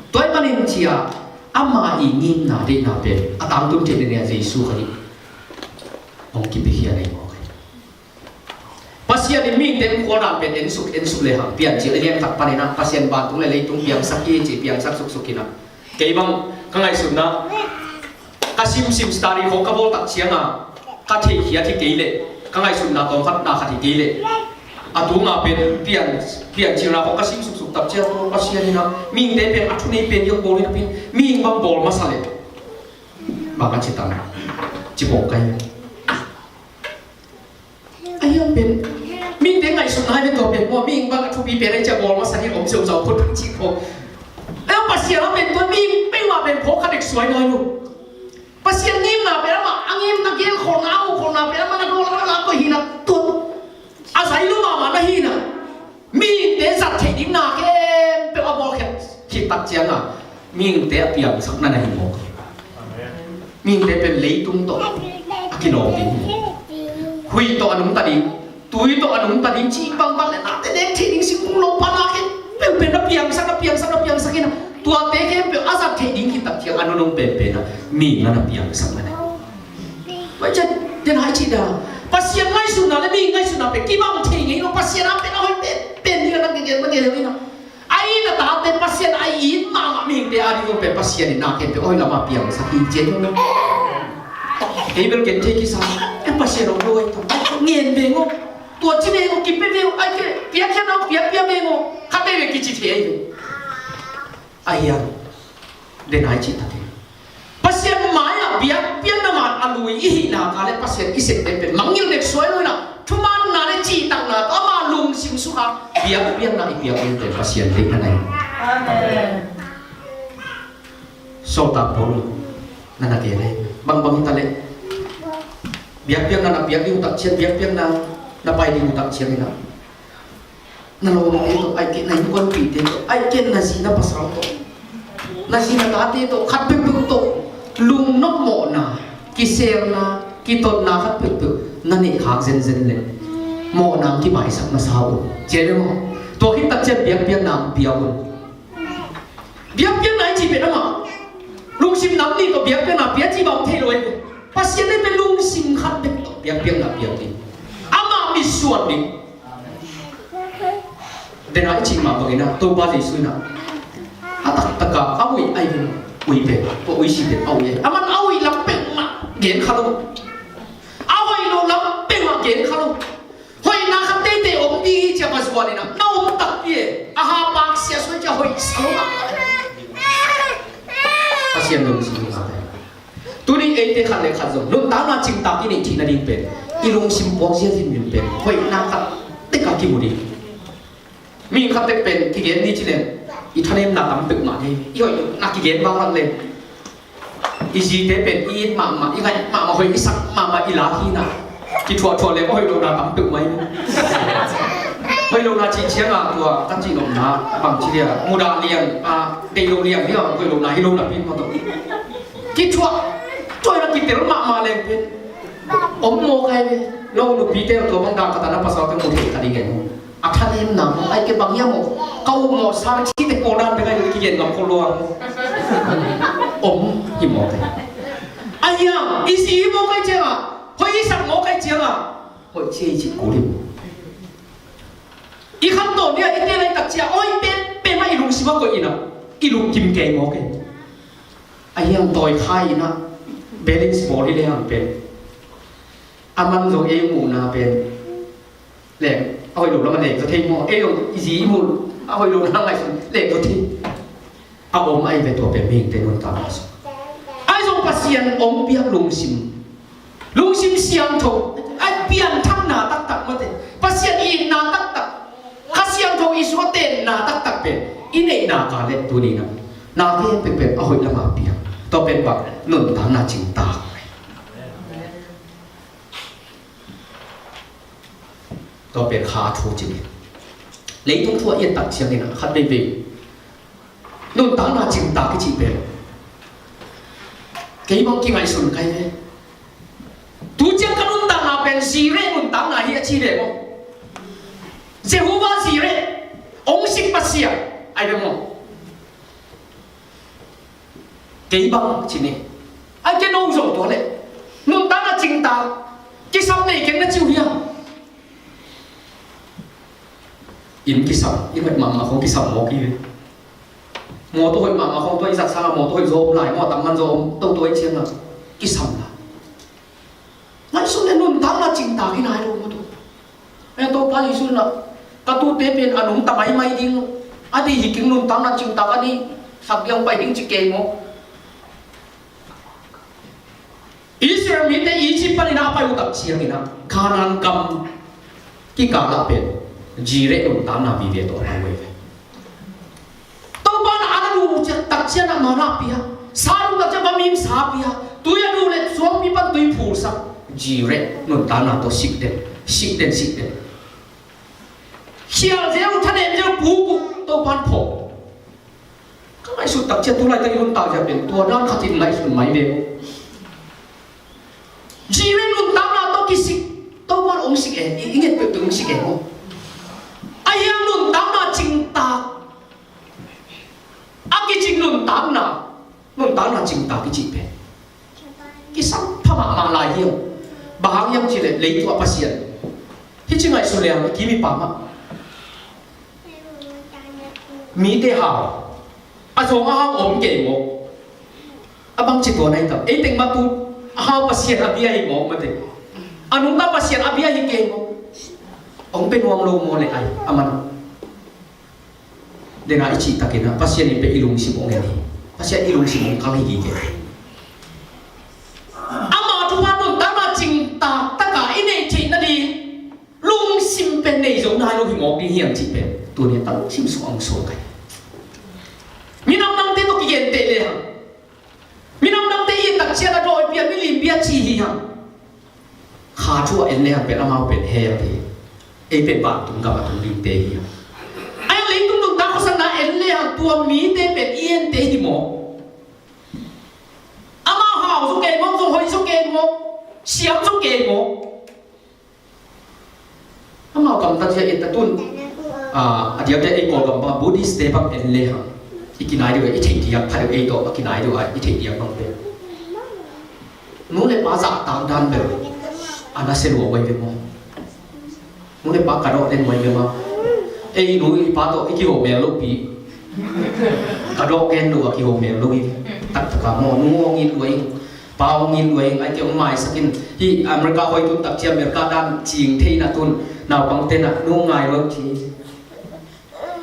Tua ahih manin ci a, ama i ngimna deihna pen a tangtun theih nading a Jesu Khazih hong kipiakhia ahi mawk hi. Pasian in mihingte hong khual dan pen ensuk, ensuk lehang Piancil a lian khat panin a, Pasian vantung le leitung piangsak hi ci, piangsak suksuk in a. Kei bang ka ngaihsutna, ka simsim study khawng ka bawl tak ciangin a, ka theihkhiat hi kei leh ka ngaihsutna tawmkhatna khat hi kei leh, a tunga pen pian, Piancilna khawng ka sim suksuk tak ciang tua Pasian in a, mihingte pen a thunei pen hi hong bawl hi napi in, mihing bang bawl masa leh bang a ci tam, ci bawk ka hi. Ahi hang pen mihingte ngaihsutna hi ve tua pen maw, mihing bang a thupi pen ahi ciang bawl masa ding om ziauziau phot cih khawng. Ahi hang Pasian a pen tua mihing peuhmah pen phawk kha dek suai nai lo. Pasian ngimna pen amah a ngimna, gelkholhna, a muhkholhna pen amah na dawl a la koih hi na, tua a zai lo mahmah na hi na. Mihingte zat theih ding na khempeuh a bawl khit, khit tak ciangin a, mihingte a piangsak na na hi mawk. Amen. Mihingte pen leitung tawh a kilawm ding hi. Huih tawh a nungta ding, tui tawh a nungta ding cih bangbang le nate nek theih ding singkung lo pana khempeuh pen na piangsak, na piangsak, na piangsak in a, tuate khempeuh a zat theih ding khit tak ciang a nunung penpen a mi na na piangsak na ne. Tua ciang den hai cih dan Pasian ngaihsutna le mi ngaihsutna pen kibang thei ngei lo. Pasian a pen a hoih penpen ding a na gen, na gen lo in a. A it a tate Pasian a it mahmah mihingte a ding zong pen Pasian in na khempeuh a hoih lamah piangsak hi ci lo. Ei bel gen thei kisa. Ei Pasian om lo ai ta. Ngen veng aw. Tua ci veng aw, kipia veng aw, ai ke, piakkhiatna aw, piakpia veng aw. Khat vei vei kici thei ai ve. Ahi hang den ai cih takin Pasian mai-ah biakpiakna man a lui i hih nak leh Pasian i septe pen mangngilh bek suai lo in a, thumanna le cihtakna tawh ama lungsim sukha biakpiakna i piak ding pen Pasian deihna hi. Amen. Sawltak Paul na na gen hi. Bangbang hi ta leh biakpiakna na piak ding uh tak ciang, biakpiakna na pai ding uh tak ciangin a, na lawmte tawh, ai kei na innkuanpihte tawh, ai kei na zi na pasal tawh, na zi na tate tawh, khat peuhpeuh tawh lungnop mawhna, kiselna, kitotna khat peuhpeuh na neih khak zenzen leh mawhna hong kimaisak masa un. Ci hi ve maw? Tua khit tak ciang biakpiakna hong pia un. Biakpiakna i cih pen amah lungsim nam nih tawh biakpiakna pia cih bang thei lo hi. Pasian in pen lungsim khat bek tawh biakpiakna pia ding, amah mitsuan ding. Den a i cih mah bangin a, Topa Jesuh in a, a taktak a a uih ai pen uih pen, tua uih si pen a uih ai. Aman a uih lam peuhmah gen kha lo. A hoih lo lam peuhmah gen kha lo. Hoihna khat teitei om ding hi ci a va zuan in a, na om takpi e. A ha pak sia suai ci a hoih sa lo mah. Pasian lungsim lo mah. Tuni eite khat le khat zong nuntakna cingtak i neih theihna ding pen i lungsim puak zia ding pen hoihna khat tek a kimu ding. Mi khat tek pen kigen ni ci leng i thanemna tam peuhmah hi. I hoihna kigen bang lak leng i zite pen i it mahmah, i ngaih mahmah, hoih i sak mahmah i la hi na. Kithuahthuah leng a hoih lohna tam peuhmah hi. Hoih lohna cih ciangah tua ka cih nopna bang ci dia, mudah liang a, deih loh liang hi a, hoih lohna hi lo napi mah tawh. Kithuah tuai na kitel mahmah leng pen om mawk ai ve. No nupite tua bang dah ka ta na pasal pen mu thei ka ding e. A thanemna maw, ai ke bang hiam maw, ka up mawh sa cihte pawldan bek ai lo, i kigen ngam khol lo a maw. Om hi mawk ai. Ai hiam, i si hi mawk ai ciangah, hoih i sak mawk ai ciangah, hoih ci ei cih kul hi maw. I khantawn ni a i tel lai tak ciah, hoih pen pen mah i lungsim ah koih in a, i lungkim kei mawk ai. Ahi hang tawi kha in a, balance bawl hi lehang pen, a man zong ei muhna pen leng a hoih lo lam a leng zaw thei maw? Ei zong i zi i muh a hoih lo lam ngaihsun leng zaw thei. A om ahi ve tua pen mihingte nuntakna sung. Ahi zong Pasian om piak lungsim, lungsim siangtho, a pianthakna taktak mate, Pasian itna taktak, Kha Siangtho i suah tenna taktak pen i neihna ka le tuni na, na khempeuh pen a hoih lamah piang. Tua pen bang nuntakna cingtak. Tua pen kha thu cih hi. Leitung thu a i et tak ciangin a khat veivei nuntakna cingtak i cih pen kei bang kingaihsun kai ve. Tu ciang ka nuntakna pen Jireh nuntakna hi a ci ve maw? Jehovah Jireh, hong sik Pasian ai ve maw? Kei bang ci ni. Ai kei no zong tua leh nuntakna cingtak kisam nei keng na ci uh hiam? Inn kisam, inn hoih mahmah khong kisam mawk hi ve. Mawtaw hoih mahmah khong tua i zat sangah mawtaw hoih zaw om lai, mawtaw man zaw om toto i ciangah kisam lai. Ngaihsun le nuntakna cingtak hi nai lo maw tu. Topa Jesuh in a, ka tuute pen a nungta maimai ding, a deih hi keng, nuntakna cingtak a deih sak ding pai ding ci kei maw? Israel mite Egypt panin a pai uh tak ciangin a, Canaan gam kikal ah pen Jireh nuntakna vive tawh a pai uh hi ve. Topa in a na duh uh tak ciang a mana pia, sa duh tak ciang a vamim sa pia, tui a duh leh suangpi pan tui phulsak, Jireh nuntakna tawh sik den, sik den, sik den. Khial zel, thanem zel, puk uh, Topa in phawk. Ka ngaihsut tak ciang tu laitak i nuntak zia pen tua dan khat in ngaihsun mai ve. Jireh nuntakna tawh kisik, Topa hong sik e, i, i nget peuhpeuh hong sik e maw. Ahi hang nuntakna cingtak, a kicing nuntakna, nuntakna cingtak i cih pen kisam pha mahmah lai hi. Bang hang hiam cih leh leitung a Pasian, hih ci ngaihsun lehang i kim i pam ah. Mite hau, a zawng a hau om kei maw. A bangci tua na hi tam, ei teng mah tu a hau Pasian a bia hi maw, mate. A nungta Pasian a bia hi kei maw. Hong pe nuam lo maw leh ai, a man. Dena i cih takin ah Pasian in pen i lungsim hong en hi. Pasian i lungsim hong kal hi kei. Ama thupha nuntakna cingtak taka i neih theih nading lungsim pen nei zo nai lo hi mawk ding hiam cih pen tuni a ta lungsim sung hong suak hi. Minam dangte tawh kigenteh lehang, minam dangte i et tak ciang a dawi bia, milim bia ci hi hang. Kha thu a en lehang pen amau pen hell hi. Ei pen vantung gam a tung dingte hi hang. Ahi hang leitung nuntak khuasakna en lehang tua mite pen i ente hi maw. Amau hau zaw kei maw, zong hoih zaw kei maw, siam zaw kei maw. Amau gamtat zia et ta tun. A, a diakdiak ei Kawlgam bang Buddhist te bang en lehang i kinai deuh, i theih diak pha deuh, ei tawh a kinai deuh a i theih diak bang pen, nu le pa zahtak dan bel a nasia lua uai ve maw. Nu le pa ka dawh den uai ve maw. Ei nu i pa tawh i kiho mel lopi. Ka dawh gen lo a kiho mel lo hi. Taktak a maw, nu hong it lua ing, pa hong it lua ing, ai kei hong maisak in. Hih America hoih tun tak ciang America dan cing thei na tun, naupang te na nu ngai lua ci.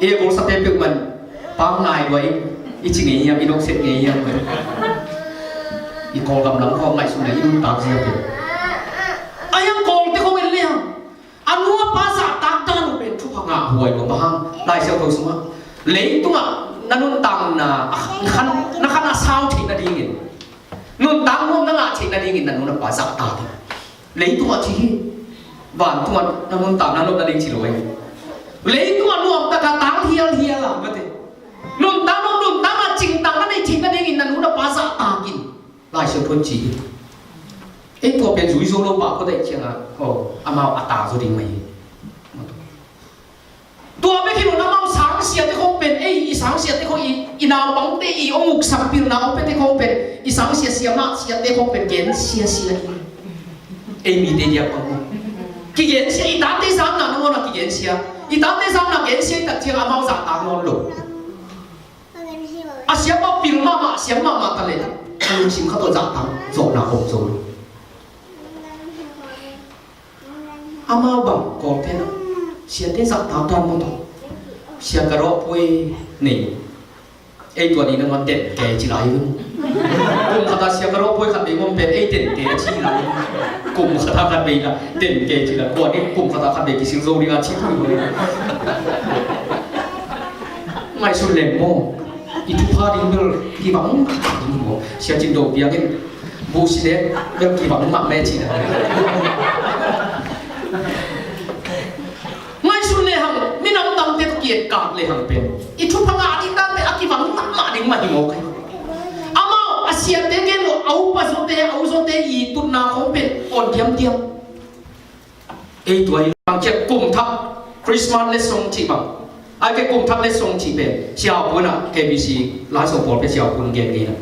E, Kawlsate peuhmah pa ngai lua ing, i ci ngei hiam, i nokset ngei hiam. I Kawlgam lam khawng ngaihsun na i nuntak zia pen. Ahi hang Kawlte khawng en lehang a nu a pa zahtak dan uh pen thupha ngah huai lua, bang hang Lai Siangtho sungah leitungah na nuntakna a khan, na khan a sau theih nadingin, nuntak nuam na ngah theih nadingin na nu na pa zahtak in. Leitungah ci hi. Vantungah na nuntakna nuam nading ci lo hi. Leitungah nuamtak a tang hialhial a, mate. Nuntak nuam, nuntakna cingtak na neih theih nadingin na nu na pa zahtak in. Lai Siangtho in ci hi. Ei, tua pen zui zo lo pa kua daih ciangin, oh, amau a ta zaw ding mah hi. Tua bek hi lo, amau sangsiate khawng pen, ei, i sangsiate khawng, i, i naupangte i hong uksak pilna hong piate khawng pen, i sangsia siamah siate khawng pen gensia sia hi. Ei mite diak bang maw. Kigensia, i tate zakna nangawn a kigensia. I tate zakna gensia i tak ciang amau zahtak nawn lo. A siapa pil mahmah, siam mahmah ta leh a lungsim khat tawh zahtak zawhna om zo lo. Amau bang Kawlte na siate zahtak dan maw tawh. Sia ka dawh puai nei. Ei tua ni nangawn den kei ci lai hi. Kum khat a sia ka dawh puai khat bei ngom pen ei den kei ci lai. Kum khat a khat bei na den kei ci lai. Kua ni kum khat a khat bei kisil zo ding a ci tui hi. Ngaihsun leng maw. I thupha ding bel kibang ding maw. Sia Cin Do biakinn buhsi leh bel kibang mah meh ci na. Ngaihsun lehang, minam dangte tawh ki-etkak lehang pen i thupha ngah ding dan pen a kibang mahmah ding mah hi mawk hi. Amau a siate gen lo, a upa zawte, a u zawte i tutna khawng pen awn diamdiam. Ei tua hi bang ciah kum thak, Christmas lesson cih bang. Ai ke kum thak lesson cih pen Sia Hau Pun ah, K B C Lai Siangtho pawlpi ah Sia Hau Pun gen ngeina.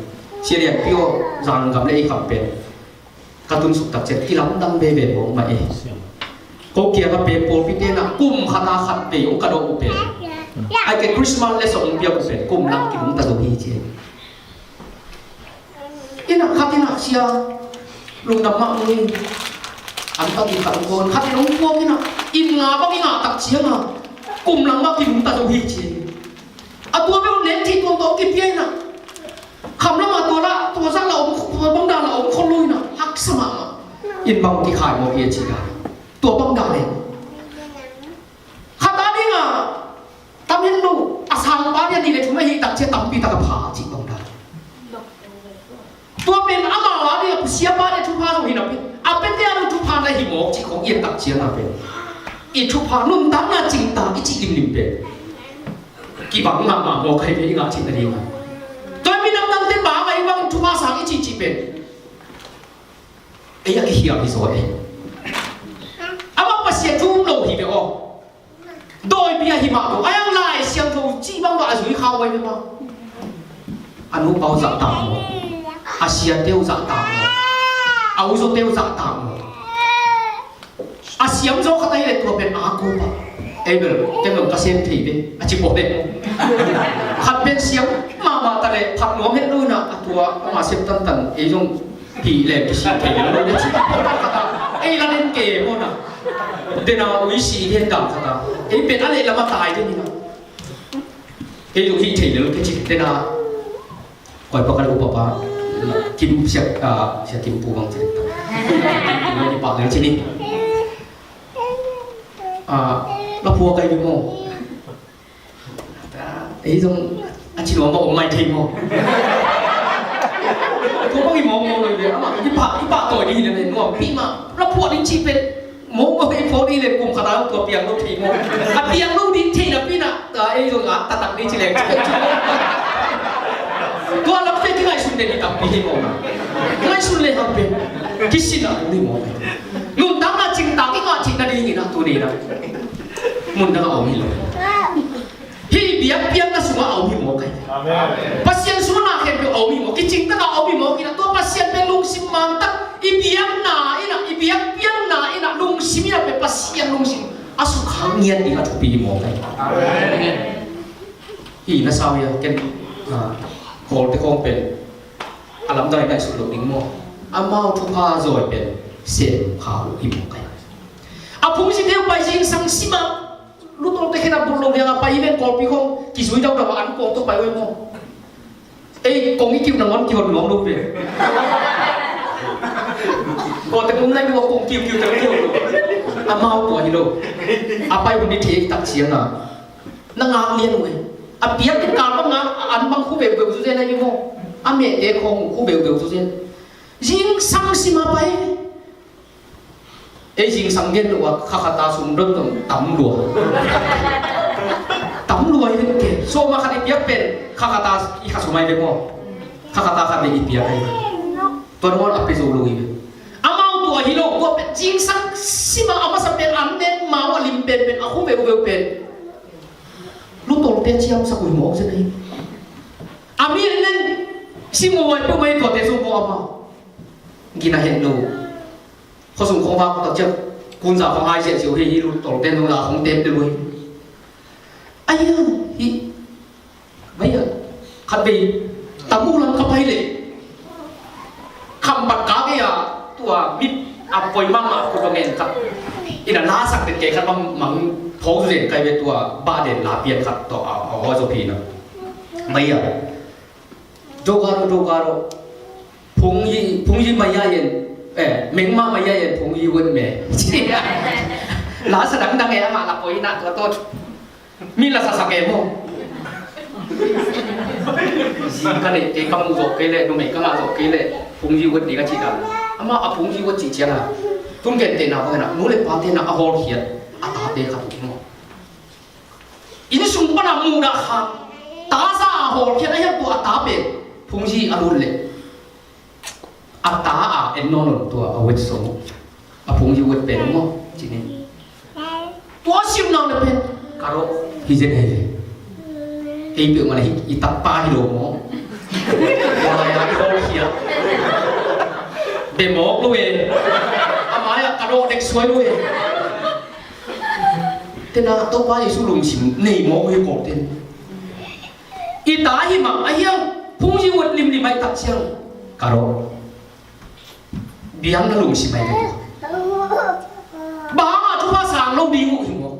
Sia Lian Pio Zangam le ei kham pen ka tunsuk tak ciang kilamdang veve mawk mah e. Ko kiang a pen pawlpi te na kum khat a khat vei hong ka dawh uh pen, ai ke Christmas lesson hong piak uh pen kum lang kinungta zo hi ci. Inn ah khat inn ah sia lungdam mah mui. An tak in tak kong khat in hong puak inn ah inn nga bang i ngah tak ciang a kum lang mah kinungta zo hi ci. A tua bel nek thei tuamtuam kipia in ah. Kham lam ah tua la, tua zah la om, tua bang dan la om khol lo in ah. Haksa mahmah. Inn bang kikhai mawk hi a ci dan. Tua bang dan le. Khat a ding a tam hen lo, a sangpa ding a nih le thum a hi tak ciang tampi tak a pha a cih bang dan. Tua pen amau a ding a siapa ding thupha zong hi napi. A piate a ding thupha na hi mawk cih khong i et tak ciang a pen. I thupha nuntakna cingtak i cih limlim pen kibang mahmah mawk hi ve i ngah cih nading a. Tua minam dangte bang a i bang thupha sang i cih cih pen. Ei a kikhial hi zaw ei. Amah Pasian thu um lo hi ve aw. Dawi bia hi mah lo. A yang Lai Siangtho cih bang bang a zui khau ai ve mah. A nupa uh zahtak maw? A siate uh zahtak maw? A uzaute uh zahtak maw? A siam zaw khat ahi leh tua pen a kupa. Ei bel ken zong ka sem thei ve a ci pawh dek. Khat pen siam mahmah ta leh phat nuam het lo inah a tua ama sem tantan ei zong hih leh kisih thei lo le ci pawh khat a ei la den ke maw na. Dena ui si hi hen dang khat a ei pen a leh lam a tai den inah. Kei zong hih thei lel ka ci tena. Koi pakal upa pa Kim Siak, ah, Siak Kim Pu bang ci. Kim Pu bang ci pa lel ci ni. Ah, la phuak kai ni maw. Ei zong a ci nuam bang om mai thei maw. Tua bang i mawk mawk lo i ve ama i pa i pa tawi ni hi le nuam pi ma la phuak ding ci pen. Mawk mawk i phawk ding le kum khat a tua piang lo thei maw? A piang lo ding thei napi inah ei zong a taktak ding ci leng ci. Tua lam pen kingaihsun den hi takpi hi maw? Kingaihsun le hang pen kisin a om hi maw? Nuntakna cingtak i ngah theih nading inah tuni inah mun dang a om hi lo. Hih biakpiakna sungah a om hi mawk ai. Amen. Pasian sungah na khempeuh a om hi mawk. Kicingtak a om hi mawk inah tua Pasian pen lungsim mantak i biakna inah i biakpiakna inah lungsim inah pen Pasian lungsim a sukhang ngiat ding a thupi hi mawk ai. Amen. Hih na sau ia ken, ah, Kawlte khawng pen a lamdang i ngaihsut loh ding maw? Amau thupha zawi pen sem kha uh hi mawk ai. A phungzite uh pai zingsang simah. Lutawlte khen a bul lo liang a pai i ven kawlpi khawng kizui daudau a an kawng tawh pai uh hi maw? Ei kong i kiuh nangawn kihon nuam lo ve. Kawte kum nai uh a kong kiukiu teng kihon lo. Amau tua hi lo. A pai hun i thei tak ciang a na ngak lian uh hi. A piak in kal bang a an bang khu veuveu zu zen a hi maw? A mehte khawng khu veuveu zu zen. Zingsang simah pai. Ei zingsang gen lo a kha khat a sum dot dot tam lua. Tam lua hi den ke. Sawm a khat i piak pen kha khat a i kha sum ai ve maw? Kha khat a khat le i piak ai ve. Tua nangawn a pe zo lo hi ve. Amau tua hi lo tua pen zingsang simah a masa pen an den mau a lim pen pen a khu veuveu pen. Lutawlte ciamsak uh hi mawk zen ahi. A mi en len simu ai peuh mai tuate zo maw amau. Gina hen lo. Khawsung khawng vak tak ciang kunza khawng hai ziahziah uh hi hi lutawlte nungza khawng tem deuh uh hi. Aia hi. Baia khat vei tamu lam ka pai leh khampat ka vei a tua mit a poi mahmah kut va ngen khat ina lasak den kei khat mang mang thawng zu den kai ve tua bah den la pian khat tawh a hawi zo phi na. Baia Dogaro, dogaro. Phungyi, phungyi maya yen, eh, mengma maya yen phungyi wen me. La sa dang dang e ama la poi na tua tot. Mi la sa sa ke mo. Zing ka le, te ka mu zo ke le, numei ka nga zo ke le, phungyi wen di ka ci dang. Ama a phungyi wen ci ciang a. Tun gen te na, nu le pa te na a hol hiat, a ta te ka tu mo. Inn sung pan a muhdah kha, ta za a hawlkhiat a hiat tua a ta pen phungzi a lut leh a ta a en nawn lo tua a wet sawm a phungzi wet pen maw? Ci ni. Tua sim nang le pen ka rawh hi zen hei le. Ei peuhmah le hi i takpa hi lo maw? Tua lai a i hawlkhiat be mawk lo e. A mai-ah ka rawh dek suai lo e. Tena Topa Jesu lungsim nei mawk uh hi kawk ten. I ta hi mah a hiang phungzi uat limlim ai tak ciang ka rawh. Biang na lungsim ai ka rawh. Bang a thupha sang lo ding uh hi mawk.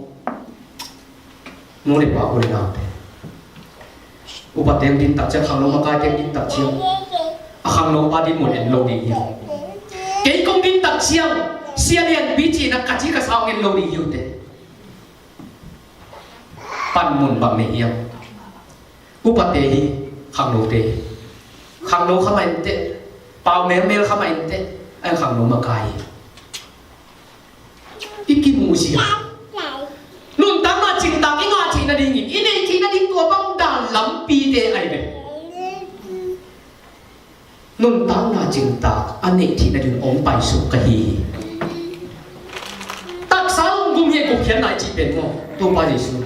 Nu le pa u le naute. Upa teng din tak ciang khangno makai teng din tak ciang a khangno pa din mun en lo ding hi. Kei kong din tak ciang sia lian pi cina ka ci ka sa ong en lo ding hi ute. Pan mun bang nei hiam? Upate hi, khangnote hi. Khangno kha mah inteh, pau melmel kha mah inteh, a khangno makai hi. I kimu zia. Nuntakna cingtak i ngah theih nadingin i neih theih nading tua bang dan lampite ai ve. Nuntakna cingtak a neih theih nading hong paisuk ka hi hi. Taksa hong gum hi, gupkhiatna i cih pen maw, Topa Jesu.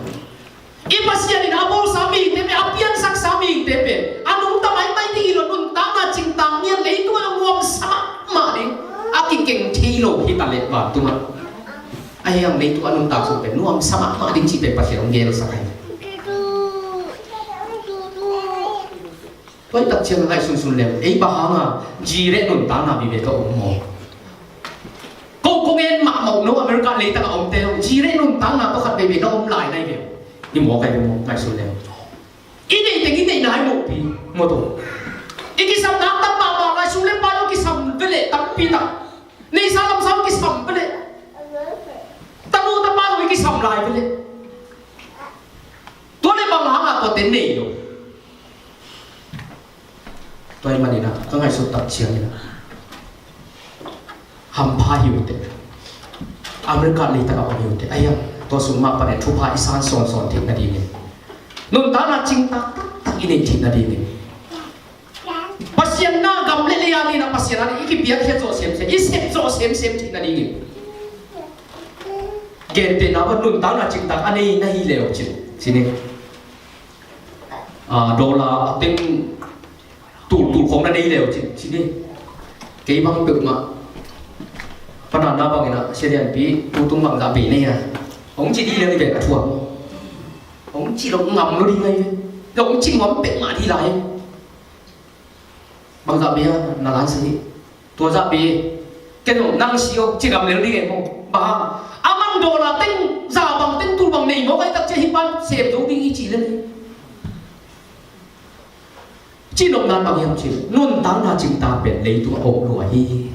I Pasian in a bawlsa mite pen, a piansaksa mite pen a nungta maimai ding hi lo, nuntakna cingtak ngiat leitung a nuamsa mahmah ding, a kikeng thei lo hi ta leh vantungah, ahi hang leitung a nuntak sung pen nuamsa mahmah ding cih pen Pasian hong gelsak hi. Tua hi tak ciang a ngaihsunsun leng, ei bang hanga G-rate nuntakna vive ka om maw? Ko kong en mahmah uh no, America leitak a omte zong G-rate nuntakna tawh khat veivei na om lai na hi ve. Hi maw, kai ve maw, ngaihsun leng. I neih teng i neih nai mawhpi maw tawh. I kisam nak tam mahmah, ngaihsun leng pa zong kisam ve leh tampi tak. Neihsa lamsa zong kisam ve leh. Tanu tapa zong i kisam lai ve leh. Tua leh bang hanga tuate nei lo? Tua ahih manin ah, ka ngaihsut tak ciangin ah, hampha hi uh teh, America leitak a om hi uh teh, ahi hang tua sung mah panin thupha i san sawnsawn theih nadingin, nuntakna cingtak taktak i neih theih nadingin, Pasian na gam le lei a dingin ah, Pasian a ding i kipiakkhiat zawh semsem, i sep zawh semsem theih nadingin, gentehna bang nuntakna cingtak a nei na hi le uh cin, ci ni. Ah, dollar a teng tultul khawng na nei le uh cin, ci ni. Kei bang peuhmah, pa Nana bangin ah, Sia Lianpi, tutung bangzah bei na hi a, hong ci dih leng i bek a thuak. Hong ci lo ngam lo ding ahi ve. Hong ci ngam peuhmah dih lai. Bangzah bei a na lan sa hi. Tua zah bei. Ken zong nang si o, ci ngam lel ding e maw. Bang hang, a man dollar teng, za bang teng, tul bang nei maw, kai tak ciang hih pan sem zo ding hi ci lel. Ci nopna bang hiam cih leh, nuntakna cingtak pen leitung a om lua hi.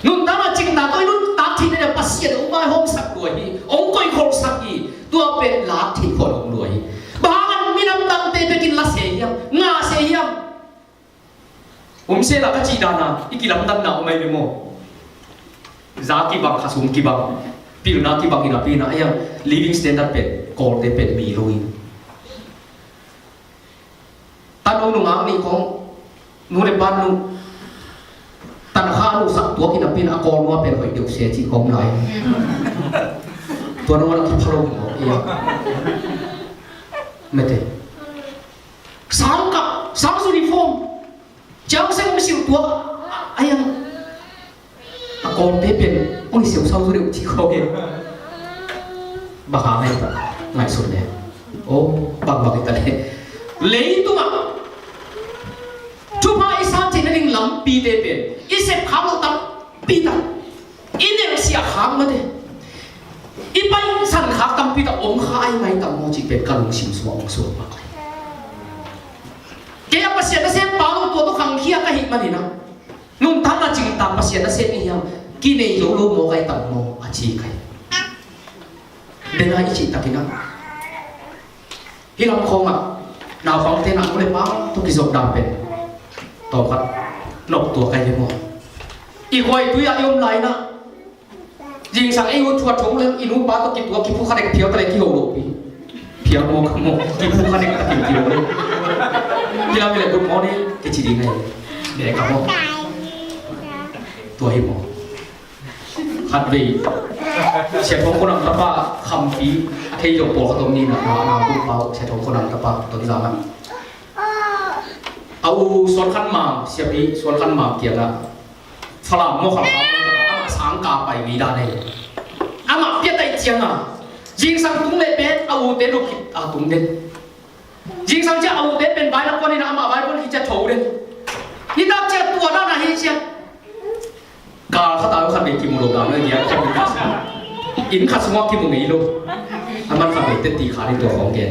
Nuntakna cingtak tawh i nuntak theih nading Pasian hong vaihawmsak lua hi, hong koihkholhsak hi. Tua pen lak theih khawh hong lua hi. Bang hang a minam dangte bekin la se hiam, ngah se hiam? Om se la ka cih dan a, i kilamdanna om ahi ve maw? Za kibang, khasum kibang, pilna kibang hi napi-in ah, ahi hang living standard pen Kawlte pen mi lo hi. Tanu nungak nih khawng, nu le pa nu, tanakha a nuhsak tuak hi napi-in a Kawl nu a pen hoih deuh se cih khawng lai. Tua nungak a kipha lo maw, ei a. Mete. Sang kah, sang uniform. Ciang seng um siu tuak, ahi hang. A Kawlte pen, oi, siau sau zu deuh cih khawng e. Bang hang ahi ta, ngaihsun le. Oh, bang bang hi ta le. Leitungah thupha i san theih nading lampite pen i sep khak loh tampi tak, i nelsiah khak mate, i paisan khak tampi tak om kha ahi ngai tam maw cih pen ka lungsim sungah hong suak mah. Kei a Pasian nasem pa lo tua tawh khangkhia ka hih manin ah, nuntakna cingtak Pasian nasem i hiam, kinei zo lo maw, kai tam maw a ci kai. Bena i cih takin ah, hih lam khawngah naupangte na nu le pa tawh kizopna pen tawmkhat noptuak kai ve maw? I khuaitui ah i om lai-in ah, zingsang ei uh thuat thong leng i nupa tawh kituak kiphukha dek phial ta leh kiho lopi. Phial maw ka maw, kiphukha dek takin kiho lo. Kilam hi leh good morning kici ding ahi. Bek ka maw. Tua hi maw. Khatvei Sia Thawng Khua Nam tapa Khampi a thei zong pawlkhat om ni na, na, na tung pau Sia Thawng Khua Nam tapa Tonzang ah. A u Suan Khan Mang, Siapi Suan Khan Mang kiangah Falam maw, Khalkha maw, amah sangka pai ngei dan e. Amah piat ahih ciangin zingsang tung leh pen a ute luk khit a tung den. Zingsang ciang a ute pen vai lak kuan in amah vai kuan khit ciang tho den. Nitak ciang tua dan ahi ciang, kal khat a khat vei kimu lo dan a, dia khawm in khat sungah, inn khat sungah kimu ngei lo. A man khat vei teti kha ding tua khawng gen.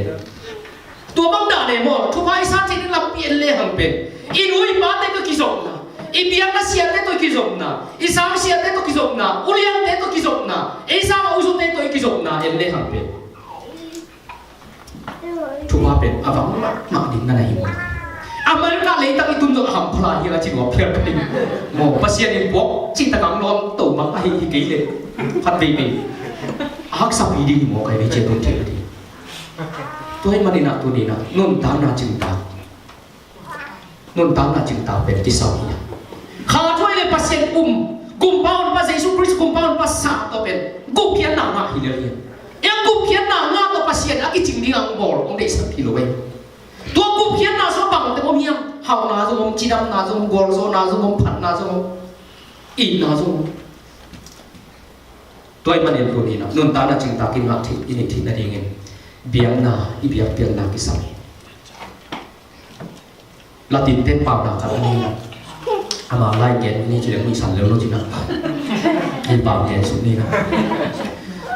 Tua bang dan e maw, thupha i san theih ding lampi en lehang pen i nu i pate tawh kizopna, i biakna siate tawh kizopna, i sang siate tawh kizopna, uliante tawh kizopna, ei sang a u zute tawh i kizopna en lehang pen thupha pen a vang mahmah ding na na hi maw? America leitak i tun zong a hampha lai hi a, ci nuam phial ka hi. Maw, Pasian in puak cihtak ang lawm to mah ahi hi kei leh khat veivei a haksapi ding hi maw, kai vei ciat tun thei ding. Tua ahih manin ah tuni-in ah nuntakna cingtak, Nuntakna cingtak pen kisam hi a. Kha thuai le Pasian um, Kumpa Honpa Jesu Khrist, Kumpa Honpa sa tawh pen gupkhiatna ngah hi lel hi. Ei gupkhiatna ngah tawh Pasian a kicing ding a hong bawl hong deihsak hi lo ei. Tua gupkhiatna sung bang teng om hiam? Hauna zong om, cidamna zong om, gualzawhna zong om, phatna zong om, itna zong om. Tua ahih manin tuni-in ah nuntakna cingtak in ngah theih, i neih theih nadingin biakna, i biakpiakna kisam hi. Latin te paunak khat a nei na. Ama lai gen ni ci leng muhsan lel lo ci na. Hih pau gen suk ni na.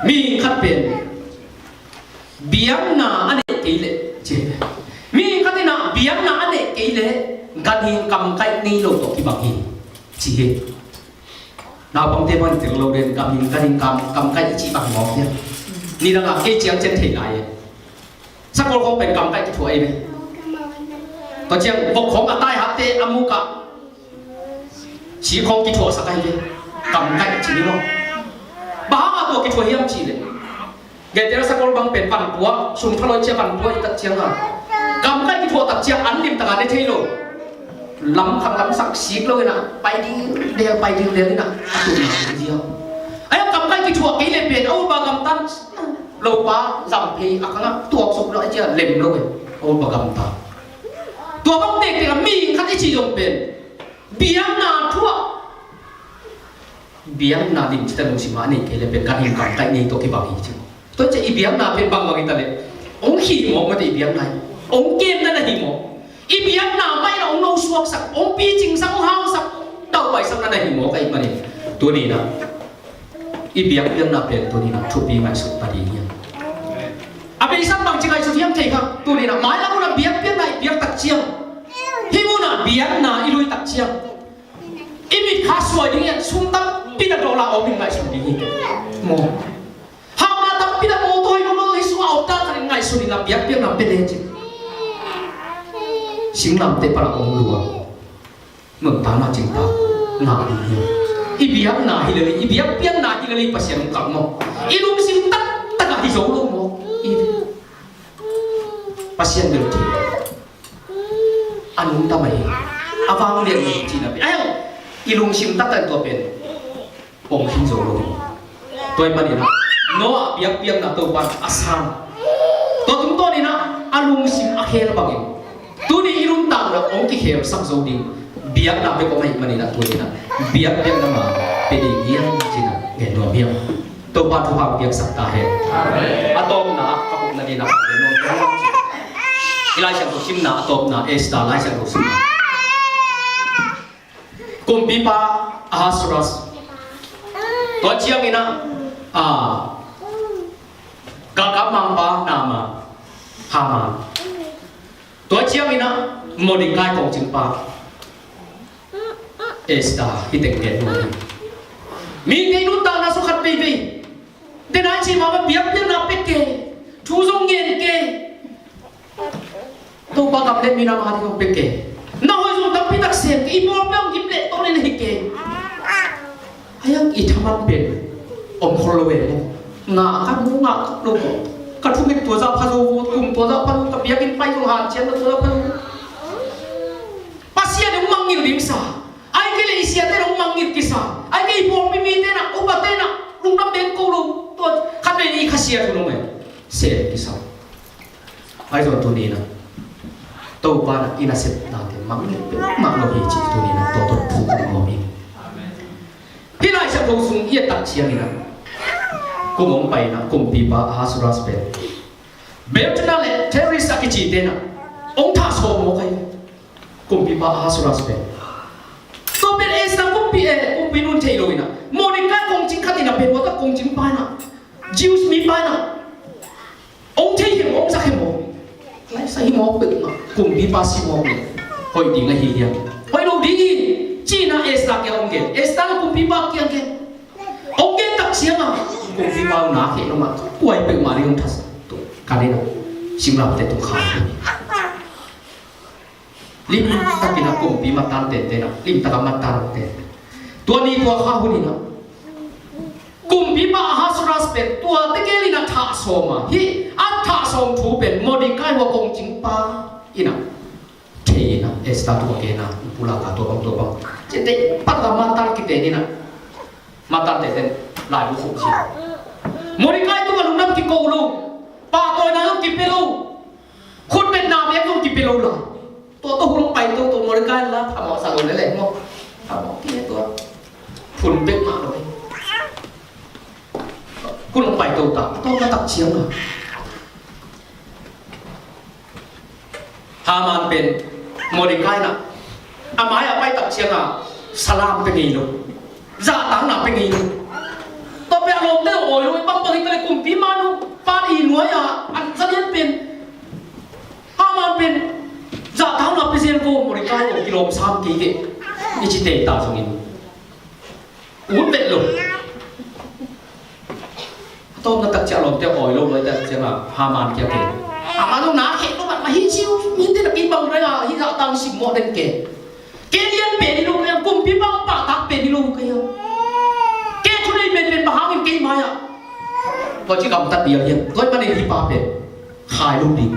Mi khat pen biakna a neih kei leh ci. Mi khat in ah biakna a neih kei leh ganhing kamkaih nei lo tawh kibang hi ci hi. Naupangte bang tel lo den kam hing, ganhing kam, kamkaih i cih bang mawk hiam? Nidang a kei ciang cian thei lai e. Sakol khawng pen kamkaih kithuah ei ve. Tua ciang vok khawng a tai hapte a muk ah si khawng kithuahsak ei ve. Kamkaih ci ni maw? Bang hang a tua kithuah hiam cih leh, Gentera sakol bang pen vanpua, sum phaloi cia vanpua i tak ciang a, kamkaih kithuah tak ciang an limtak a ne thei lo. Lam khang lam sak sik lo in ah, pai ding del, pai ding del in ah, a tum ziau. Ai a kamkaih kithuah kei le pen a upa gamtan, lopa zam phei a khang ah tuak suk lo a cia lem lo e, a upa gamtan. Tua bang tektek a mi khat i ci zong pen biakna thuah. Biakna lim cita lungsim a nei kei le pen ganhing kamkaih nei tawh kibang hi ci. Tua ciang i biakna pen bangbang hi ta leh, hong hi mawk mate i biakna hi. Hong kemna na hi mawk. I biakna mah in ah hong nosuaksak, hong picingsak, hong hausak, hong dauhpaisak na na hi mawk ahih manin, tuni-in ah i biakpiakna pen tuni-in ah thupi ngaihsut ta ding hi. A beisa bangci ngaihsut hiam thei kha, tuni-in ah mailam hun ah biakpiakna i piak tak ciang, hih mun ah biakna i lui tak ciang, i mit kha suai ding hi a, sum tampi na dollar a om in ngaihsun ding hi. Maw? Hauna tampi na mawtaw hi lo lo hi sung a om ta khat in ngaihsun in a biakpiakna pia le cin. Singlamteh pan a om lua. Nuntakna cingtak ngah ding hi. I biakna hi lel hi, i biakpiakna hi lel hi Pasian hong kalh maw? I lungsim taktak ah hi zo lo maw? I Pasian bel thei a nungta mai hi. A vanglian mai hi cihna pen, ai, i lungsim taktak tua pen hong khin zo lo hi. Tua ahih manin ah Noah biakpiakna Topa'n a san. Tua tungtawnin ah a lungsim a khel bangin tuni i nuntakna hong kikhelsak zo ding biakna bek om ahih manin ah tuni-in ah biakpiakna ma pia ding hi hang ci-in ah gen nuam hi. Topa thupha piaksak ta hen. A tawpna ah ka upna dingin ah gen nuam hi. I Lai Siangtho simna a tawpna, Esther Lai Siangtho simna. Kumpipa Ahasuerus, tua ciangin ah, a, galkap mangpa Naaman, Haman, tua ciangin ah Mordecai kongcingpa Esther, hih teng gen nuam hi. Mite i nuntakna sung khat veivei, den a i cih mah bang biakpiakna pia kei, thu zong ngen kei. Topa gam le minam a ding hong pia kei. Na hoih zong tampi tak sem kei, i pawlpi hong gim leh tawh le na hi kei. Ai ang i thaman pen om khol lo e maw? Ngah ka mu, ngah ka lo maw? Ka thunget tua zah pha zo maw? Kum tua zah pha zo, ka biakinn pai zong hanciam lo tua zah pha zo. Pasian in hong mangngilh ding sa. Ai kei le i siate in hong mangngilh kisa. Ai kei i pawlpi mite in ah, upate in ah lungdam beng ko lo. Tua khat vei i khasia thu lo maw? Sem kisa. Ahi zong tuni-in ah Topa in ah i nasepnate mangngilh peuhmah lo hi cih tuni-in ah tua tawh thu kong nuam hi. Hih Lai Siangtho sung i et tak ciangin ah kum hong pai in ah kumpipa Ahasuerus pen Belshazzar le Teres a kicite in ah hong thah sawm mawk ahi. Kumpipa Ahasuerus pen, tua pen Esther kumpi, eh, kumpi nun thei lo in ah Mordecai kongcing khat in ah pen, tua kongcingpa in ah, Jews mipa in ah hong thei hi maw, hong zak hi maw? Laisa hi maw, peuhmah kumpipa si maw, hoih ding ahi hiam? Hoih lo ding hi ci-in ah Esther kiang hong gen. Esther kumpipa kiang gen. Hong gen tak ciang a kumpipa na kheh lo mah, kuai peuhmah ding hong thasak. Tua ka ding ah singlamteh tung kha. Limtakin a kumpi matan tenten a, limtak a matan tenten. Tua ni tua kha hun in a kumpipa Ahasuerus pen tua tegel in a thah sawm a, hih a thah sawm thu pen Mordecai hua kongcingpa in a thei Ina, Esther tungah gen a, pulak a tua bang, tua bang. Ciangte, pat a Matan kite ni na. Matan te ten, laibu khuk ci. Mordecai tungah lungdam kiko lo. Pahtawina zong kipia lo. Khutbetna bek zong kipia lo la. Tua tua hun hong pai toto Mordecai la, phamawh sa lo lel e maw. Phamawh kei tua. Phun bek mah lo. Hun hong pai toto ta. Tua na tak ciang a. Haman pen Mordecai na a mai-ah pai tak ciangin salam pia ngei lo. Zahtakna pia ngei lo. Tua pen a lawmte awi lo, bang bang hi ta leh kumpipa nu pan i nuai-ah an za lian pen Haman pen zahtakna pia zel ko, Mordecai aw kilawm sam kei kei. I ci tei ta zongin ut vet lo. A tawpna tak ciah lawmte awi lo, awi tak ciangin Haman kiang pen Haman zong na khek lo, mah hi ci uh, mite na kei bang rai a, hi zah tang simmawh den ke. Ke lian pen hi lo ka hiam, kumpipa pahtak pen hi lo ka hiam. Ke thunei pen pen bang hangin kei mai-ah tua ci gamtat ding hiam. Tua ahih manin hih pa pen khai lo ding.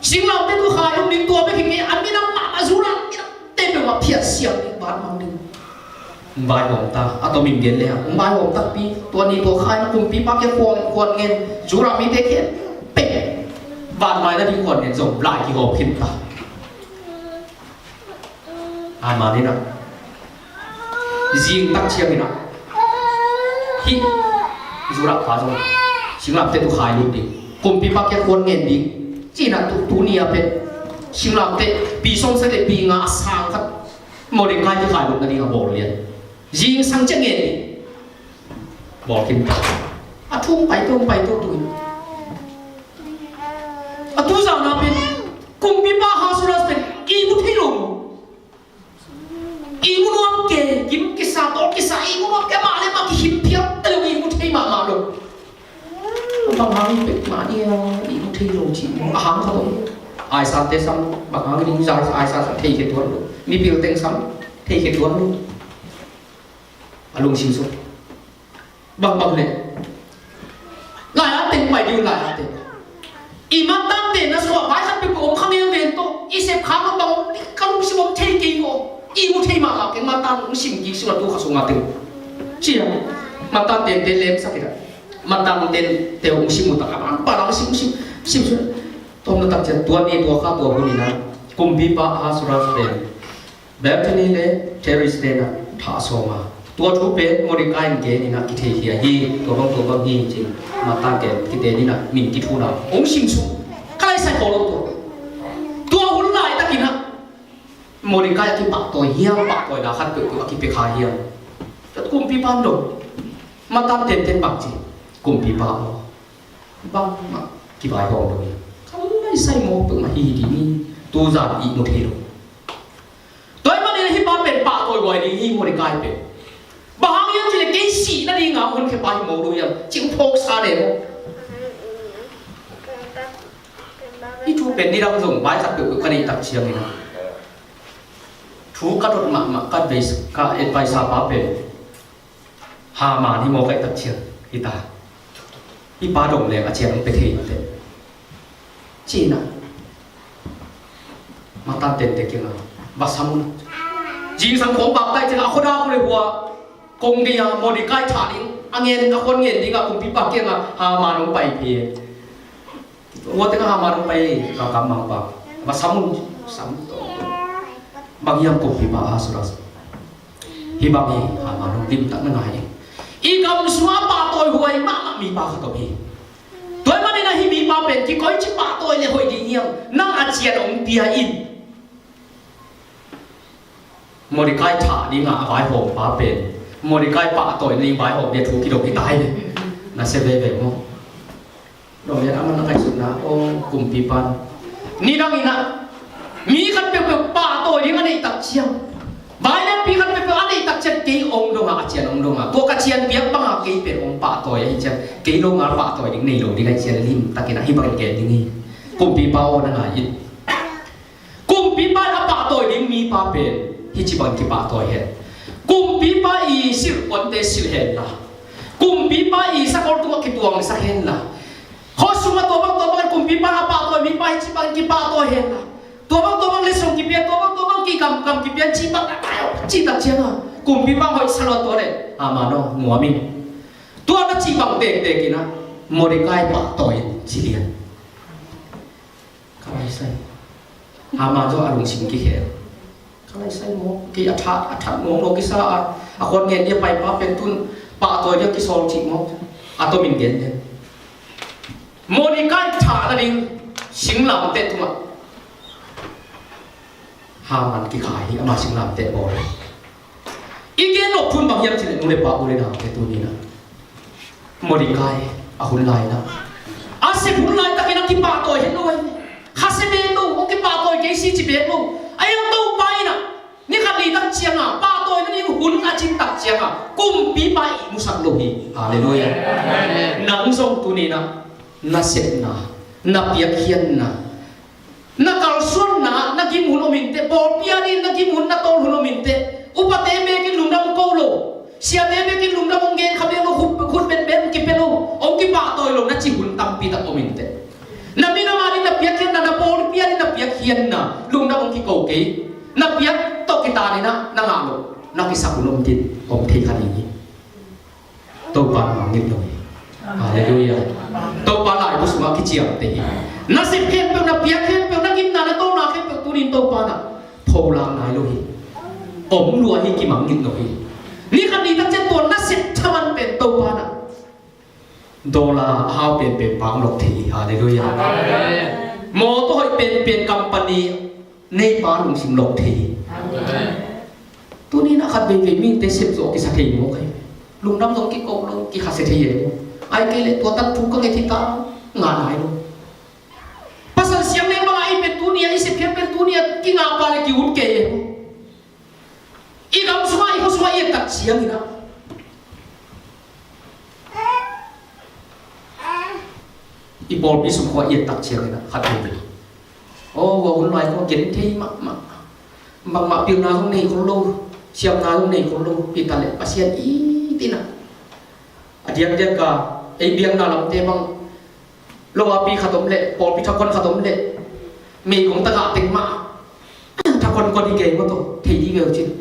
Singlamteh tawh khai lo ding, tua bek hi kei, a minam mahmah, Judah minamte peuhmah phiat siam ding, vanmang ding. Hong vaihawm ta, a tomin gen le hang, hong vaihawm takpi, tua ni tua khaina kumpipa kiang khuan, khuan ngen, Judah mite khempeuh vanmaina ding khuan ngen zong lai kihawm khin ta. Haman in ah, zing tak ciangin ah, hih Judah pa zong singlamteh tawh khai lut ding, kumpipa kiang khuan ngen ding ci-in ah, tu, tuni a pen singlamteh pi sawmsagih le pi nga a sang khat Mordecai kikhai lutna ding a bawl lian. Zingsang ciang ngen ding. Bawl khin ta. A thu hong pai to, hong pai to tu in. A tu zan a pen kumpipa Ahasuerus pen ihmu thei lo maw? Ihmu nuam kei, gim kisa, tawl kisa, ihmu nuam kei, mah le mah kikhim phial ta lo, ihmu thei mahmah lo. Bang hang pek mah ni a, ihmu thei lo ci maw? A hang khat om. Aisante sam, bang hang ding za, aisante sam thei khe tuan lo. Mipil teng sam thei khe tuan lo. A lungsim sung. Bangbang le. Lai a teng pai ding, lai a teng. I matante na suah vai khat peuhpeuh om kha ngelngel tawh, i sep kha lo bang om, ka lungsim om thei kei maw. Ihmu thei mahmah keng, matan hong sim kik sung a tu kha sung a teng. Cia. Matan tente lemsak kei ta. Matan tente hong sim uh tak a, matan hong sim, sim, sim sung. Tawmna tak ciang tua ni tua kha tua hun in ah, kumpipa Ahasuerus pen Bethany le Teres te na thah sawm a, tua thu pen Mordecai in gen in ah kitheikhia hi, tua bang tua bang hi ci-in Matan te kite in ah min kithuna hong sim sung. Ka lai sai khaw lo tua. Tua hun laitakin ah Mordecai a kipahtawi hiam, pahtawina khat peuhpeuh a kipia kha hiam? Tua kumpipa in dong. Matan tenten bang ci, kumpipa aw, bangmah kivaihawm lo hi. Ka lai sai mawk peuhmah hi ding hi, tuzan ihmu thei lo. Tua ahih manin hih pa pen pahtawi huai ding hi, Mordecai pen. Bang hang hiam cih leh kei sih nading a hong honkhia pa hi mawk lo hiam, ci-in phawksa le maw. Hih thu pen nidang zong vai khat peuhpeuh ka neih tak ciangin ah, thu ka dot mahmah, ka advice, ka advice pa pen Haman hi maw, ka hih tak ciang hi ta. Hih pa dong leng a cian hong pia thei mah teh, ci-in ah Matan tente kiangah va sam un. Zingsang khawng bak tai ciangah a khuadang uh le hua kong gei a Mordecai thah ding a ngen, a khuan ngen dingah kumpipa kiangah Haman hong pai phei. Tua tengah Haman hong pai, ka kam mangpa va sam un, sam tawh. Bang hiam kumpipa Ahasuerus, hih bang hi, Haman hong dim tak na ngai in. I gam sungah pahtawi huai mahmah mipa khat om hi. Tua ahih manin ah hih mipa pen kikoici pahtawi le hoih ding hiam, nang a cian hong pia in. Mordecai thah dingah a vaihawm pa pen Mordecai pahtawi nading vaihawm ding thu kidong hi ta hi. Na sia veve maw? Dong lian a man na ngaihsutna, aw kumpipa in nidang in ah mi khat peuhpeuh pahtawi ding a neih tak ciang, vai lianpi khat peuhpeuh a neih tak ciang kei hong dong a, a cian hong dong a, tua ka cian piak bangah kei pen hong pahtawi ahih ciang kei lo ngal pahtawi ding nei lo ding ahih ciang limtakin ah hih bangin gen ding hi. Kumpipa aw, na ngai in. Kumpipa in a pahtawi ding mipa pen hih ci bangin kipahtawi hen. Kumpipa i silh puante silh hen la, kumpipa i sakol tungah kituangsak hen la, khuasung ah tua bang tua bangin kumpipa in a pahtawi mipa hih ci bangin kipahtawi hen la. Tua bang, tua bang letsong kipia, tua bang, tua bang kigamgam kipia, cih bang na, cih tak ciangin kumpipa hoih sa lo tua leh, Haman aw, nuam ing. Tua na cih bang tektek in ah, Mordecai pahtawi in ci lian. Ka lai sai. Haman zong a lungsim kikhel. Ka lai sai maw, kei a that, a that nuam lo kisa a, a khuat ngen dia paipa pen tun pahtawi dia kisawl cih maw. A tomin gen den. Mordecai thah nading singlamteh tungah Haman kikhai hi, ama singlamteh bawl. I gen nop thu in bang hiam cih leh, nu le pa, u le naute, tuni-in ah Mordecai a hun lai-in ah, a sep hun laitakin a kipahtawi het lo ahi. Khasia bek lo, hong kipahtawi kei si ci bek lo. Ahi hang Topa in ah ni khat ni tak ciangin ah pahtawi nading hun a cin tak ciangin ah kumpipa ihmusak lo hi. Halleluiah. Amen. Nang zong tuni-in ah na sepna, na piakkhiatna, na kalsuanna, na gim hun om inteh, pawlpi adingin na gim hun, na tawl hun om inteh. Upate bekin lungdam ko lo, siate bekin lungdam hong gen kha bek lo, khut, khut betbet hong kipia lo, hong kipahtawi lo na cih hun tampi tak om inteh. Na minam adingin na piakkhiatna, na pawlpi adingin na piakkhiatna lungdam hong kiko kei. Na piak tawh kitan in ah na ngah loh, na kisak hun om ding, om thei kha ding hi. Topa in mangngilh lo hi. Halleluiah. Topa laibu sungah kiciamteh hi. Na sep khempeuh, na piak khempeuh, na gimna, na tawlna khempeuh tuni-in Topa in ah pholak nai lo hi. Om lua hi, kimangngilh lo hi. Ni khat ni tak ciang tua na sep thaman pen Topa in ah dollar a hau penpen pa hong lok thei hi. Halleluiah. Mawtaw hoih penpen, company neipa lungsim lok thei hi. Amen. Tuni-in ah khat veivei mite sep zawh kisa thei mawk hi. Lungdam zong kiko lo, kikhasia thei hi. Ahih kei leh tua tan thu ka nget hi ta, ngah nai lo. Pasal siang leng bang a i pen tuni-in ah i sep khiat pen tuni-in ah kingah pah leh ki-ut kei hi. I gam sungah, i khua sungah i et tak ciangin ah, i pawlpi sung khua i et tak ciangin ah khat veivei, aw, hua hun lai khua gen thei mahmah, bangmah pilna zong nei khol lo, siamna zong nei khol lo, hi ta leh Pasian it in ah, a diakdiak a ei biakna lamte bang, lo a pi khat om leh, pawlpi thakhon khat om leh, meigong ta ngah teng mah thakhon kua ding, kei maw, tawh thei ding ve uh cin.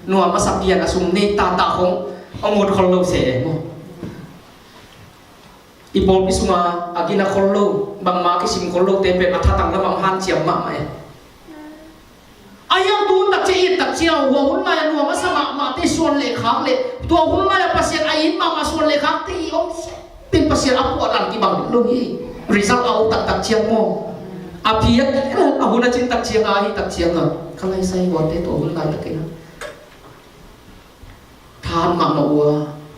Nuam a sa pian a sum nei tata khong hong ut khol lo se e maw. I pawlpi sungah a gina khol lo, bangmah a kisim khol lote pen a thatang lamah hanciam mahmah e. Ahi hang tu hun tak ciang, i et tak ciang, hua hun lai-a nuam a sa mahmahte suan le khak leh, tua hun lai-a Pasian a it mahmah suan le khakte i om pen Pasian a puahdan kibang lo hi. Result a om taktak ciang maw, a piak a hun a cin tak ciang, a hi tak ciang a, ka lai sai huate tua hun laitakin a tha hat mahmah uh a,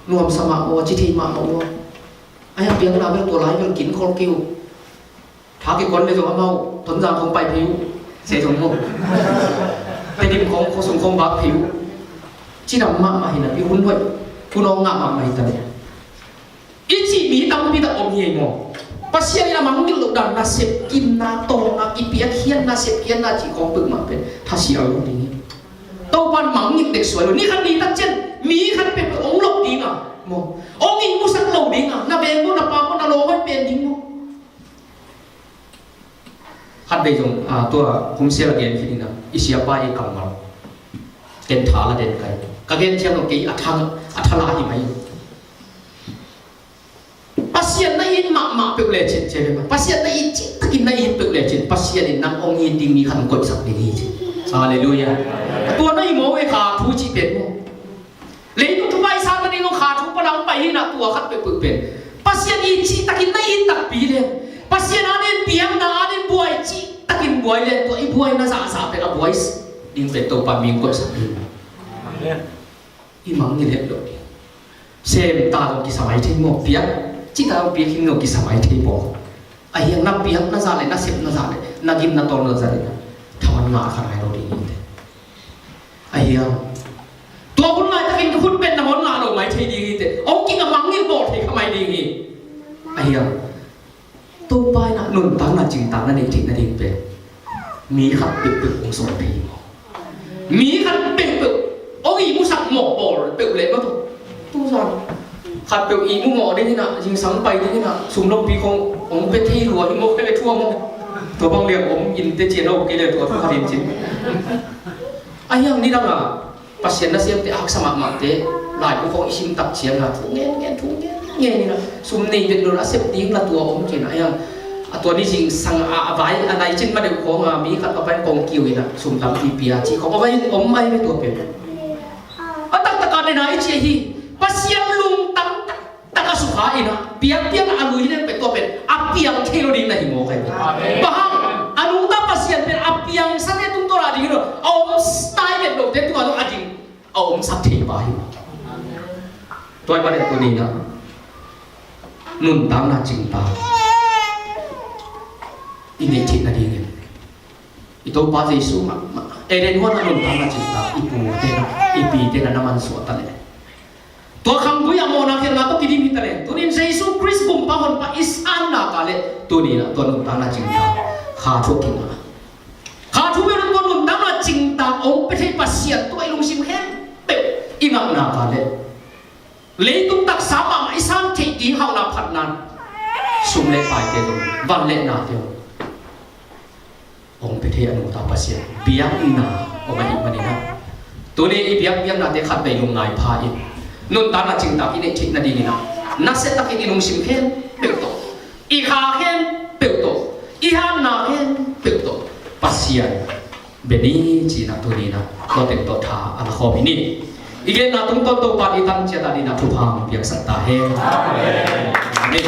nuamsa mahmah uh a, ci thei mahmah uh a. Ahi hang piakna bel tua lai bel kin khol kei uh. Tha kikuan le zong amau Tonzang khong pai phei uh, se zong maw. Tedim khong, khuasung khong vak phei uh. Cidam mahmah hi napi, hun hoih, hun awng ngah mahmah hi ta leh, i cih mi tampi tak om hi ei maw. Pasian in a mangngilh loh dan, nasep, gimna, tawlna, i piakkhiatna, sepkhiatna cih khawng peuhmah pen thasial lo ding hi. Topa in mangngilh dek suai lo. Ni khat ni tak ciang mi khat peuhpeuh hong lok ding a maw, hong ihmusak lo ding a, na veng maw, na pa maw, na lawm hoih pen ding maw. Khat vei zong, a, tua kum sia la gen khin in a, i siapa i kammal, ken tha la den kai. Ka gen ciang lo kei a thang, a tha la hi mai. Pasian na it mahmah peuh lecin, ci ve mah, Pasian na it cihtakin na it peuh lecin, Pasian in nang hong it ding mi khat hong koihsak ding hi, ci. Halleluiah. Tua na hi maw, e, kha thu cih pen maw. Leitung thupha i sang nading hong kha thu palang pai hi na, tua khat peuhpeuh pen Pasian it cihtakin na it takpi leng, Pasian adingin piakna, adingin buai cihtakin buai leng, tua i buaina zahzah pen a buai ding pen Topa mi hong koihsak ding. Amen. I mangngilh het lo ding. Sem ta zong kisa mai thei maw, piak cih ta zong piak hi lo, kisa mai thei maw. Ahi hang na piakna zah leh, na sepna zah leh, na gimna tawlna zah leh, thaman ngah kha nai lo ding hi te. Ahi hang tua hun laitakin ka khut betna hong ngah lo mai thei ding hi te. Hong kingah mangngilh bawl thei kha mai ding hi. Ahi hang Topa in a nuntakna, cingtaakna neih theih nading pen mi khat peuhpeuh hong sawl thei hi maw. Mi khat peuhpeuh hong ihmusak mawh bawl peuh leh maw, tu, tuzan khat peuh ihmu mawh ding in a, zingsang pai ding in a, sum lompi khong hong pia thei lua hi maw, pia thua maw. Tua bang liang om in te cian a om kei le tua thu khat in cin. A hiang nidang a Pasian na siamte a haksa mahmahte lai pu khong i sim tak ciang a thu ngen ngen thu ngen ngen in a sum nei vet lo a sep ding la tua om cin a hiang a tua ni zingsang a a vai a nai cin ma deuh khong a mi khat ka pai kong kiu in a sum tampi pia ci khong a vai om mai ve tua pen. A taktak a nena i ci a hi Pasian lungtang taktak a sukha in a piang piang a lui leng pen tua pen a piang thei lo ding na hi maw kai. Amen. Bang hang a nungta Pasian pen a piang sate tungtawn a ding lo a om style lo te tua lo a ding a om sak thei pa hi. Tua i pa le tua ni na nuntakna cingtak i neih theih nadingin i Topa Jesu mah mah Eden huan a nuntakna cingtak i pute na i pite na na mansuah ta le tua khanggui a mawhna khialhna tawh kidim hi ta le tunin Jesu Khrist Kumpa Honpa i sanna ka le tunin a tua nuntakna cingtak kha thu a kingah kha thu bel tua nuntakna cingtak ong pe thei Pasian tua i lungsim khempeuh i ngakna ka le leitung taksa mahmah i san theih ding hauhna phatna sum le paite zong van le nate zong ong pe thei a nungta Pasian biakna ong ahih manin a tuni i biak biaknate khat vei lungngai pha in nuntakna cingtak i neih theih nadingin a nasia takin i lungsim khempeuh tawh i kha khempeuh tawh i hatna khempeuh tawh Pasian bia ni ci-in a tuni in a tua teng tawh tha a la khawm hi ni. I genna tungtawn Topa in i tang ciat a dingin a thupha hong piaksak ta hen. Amen.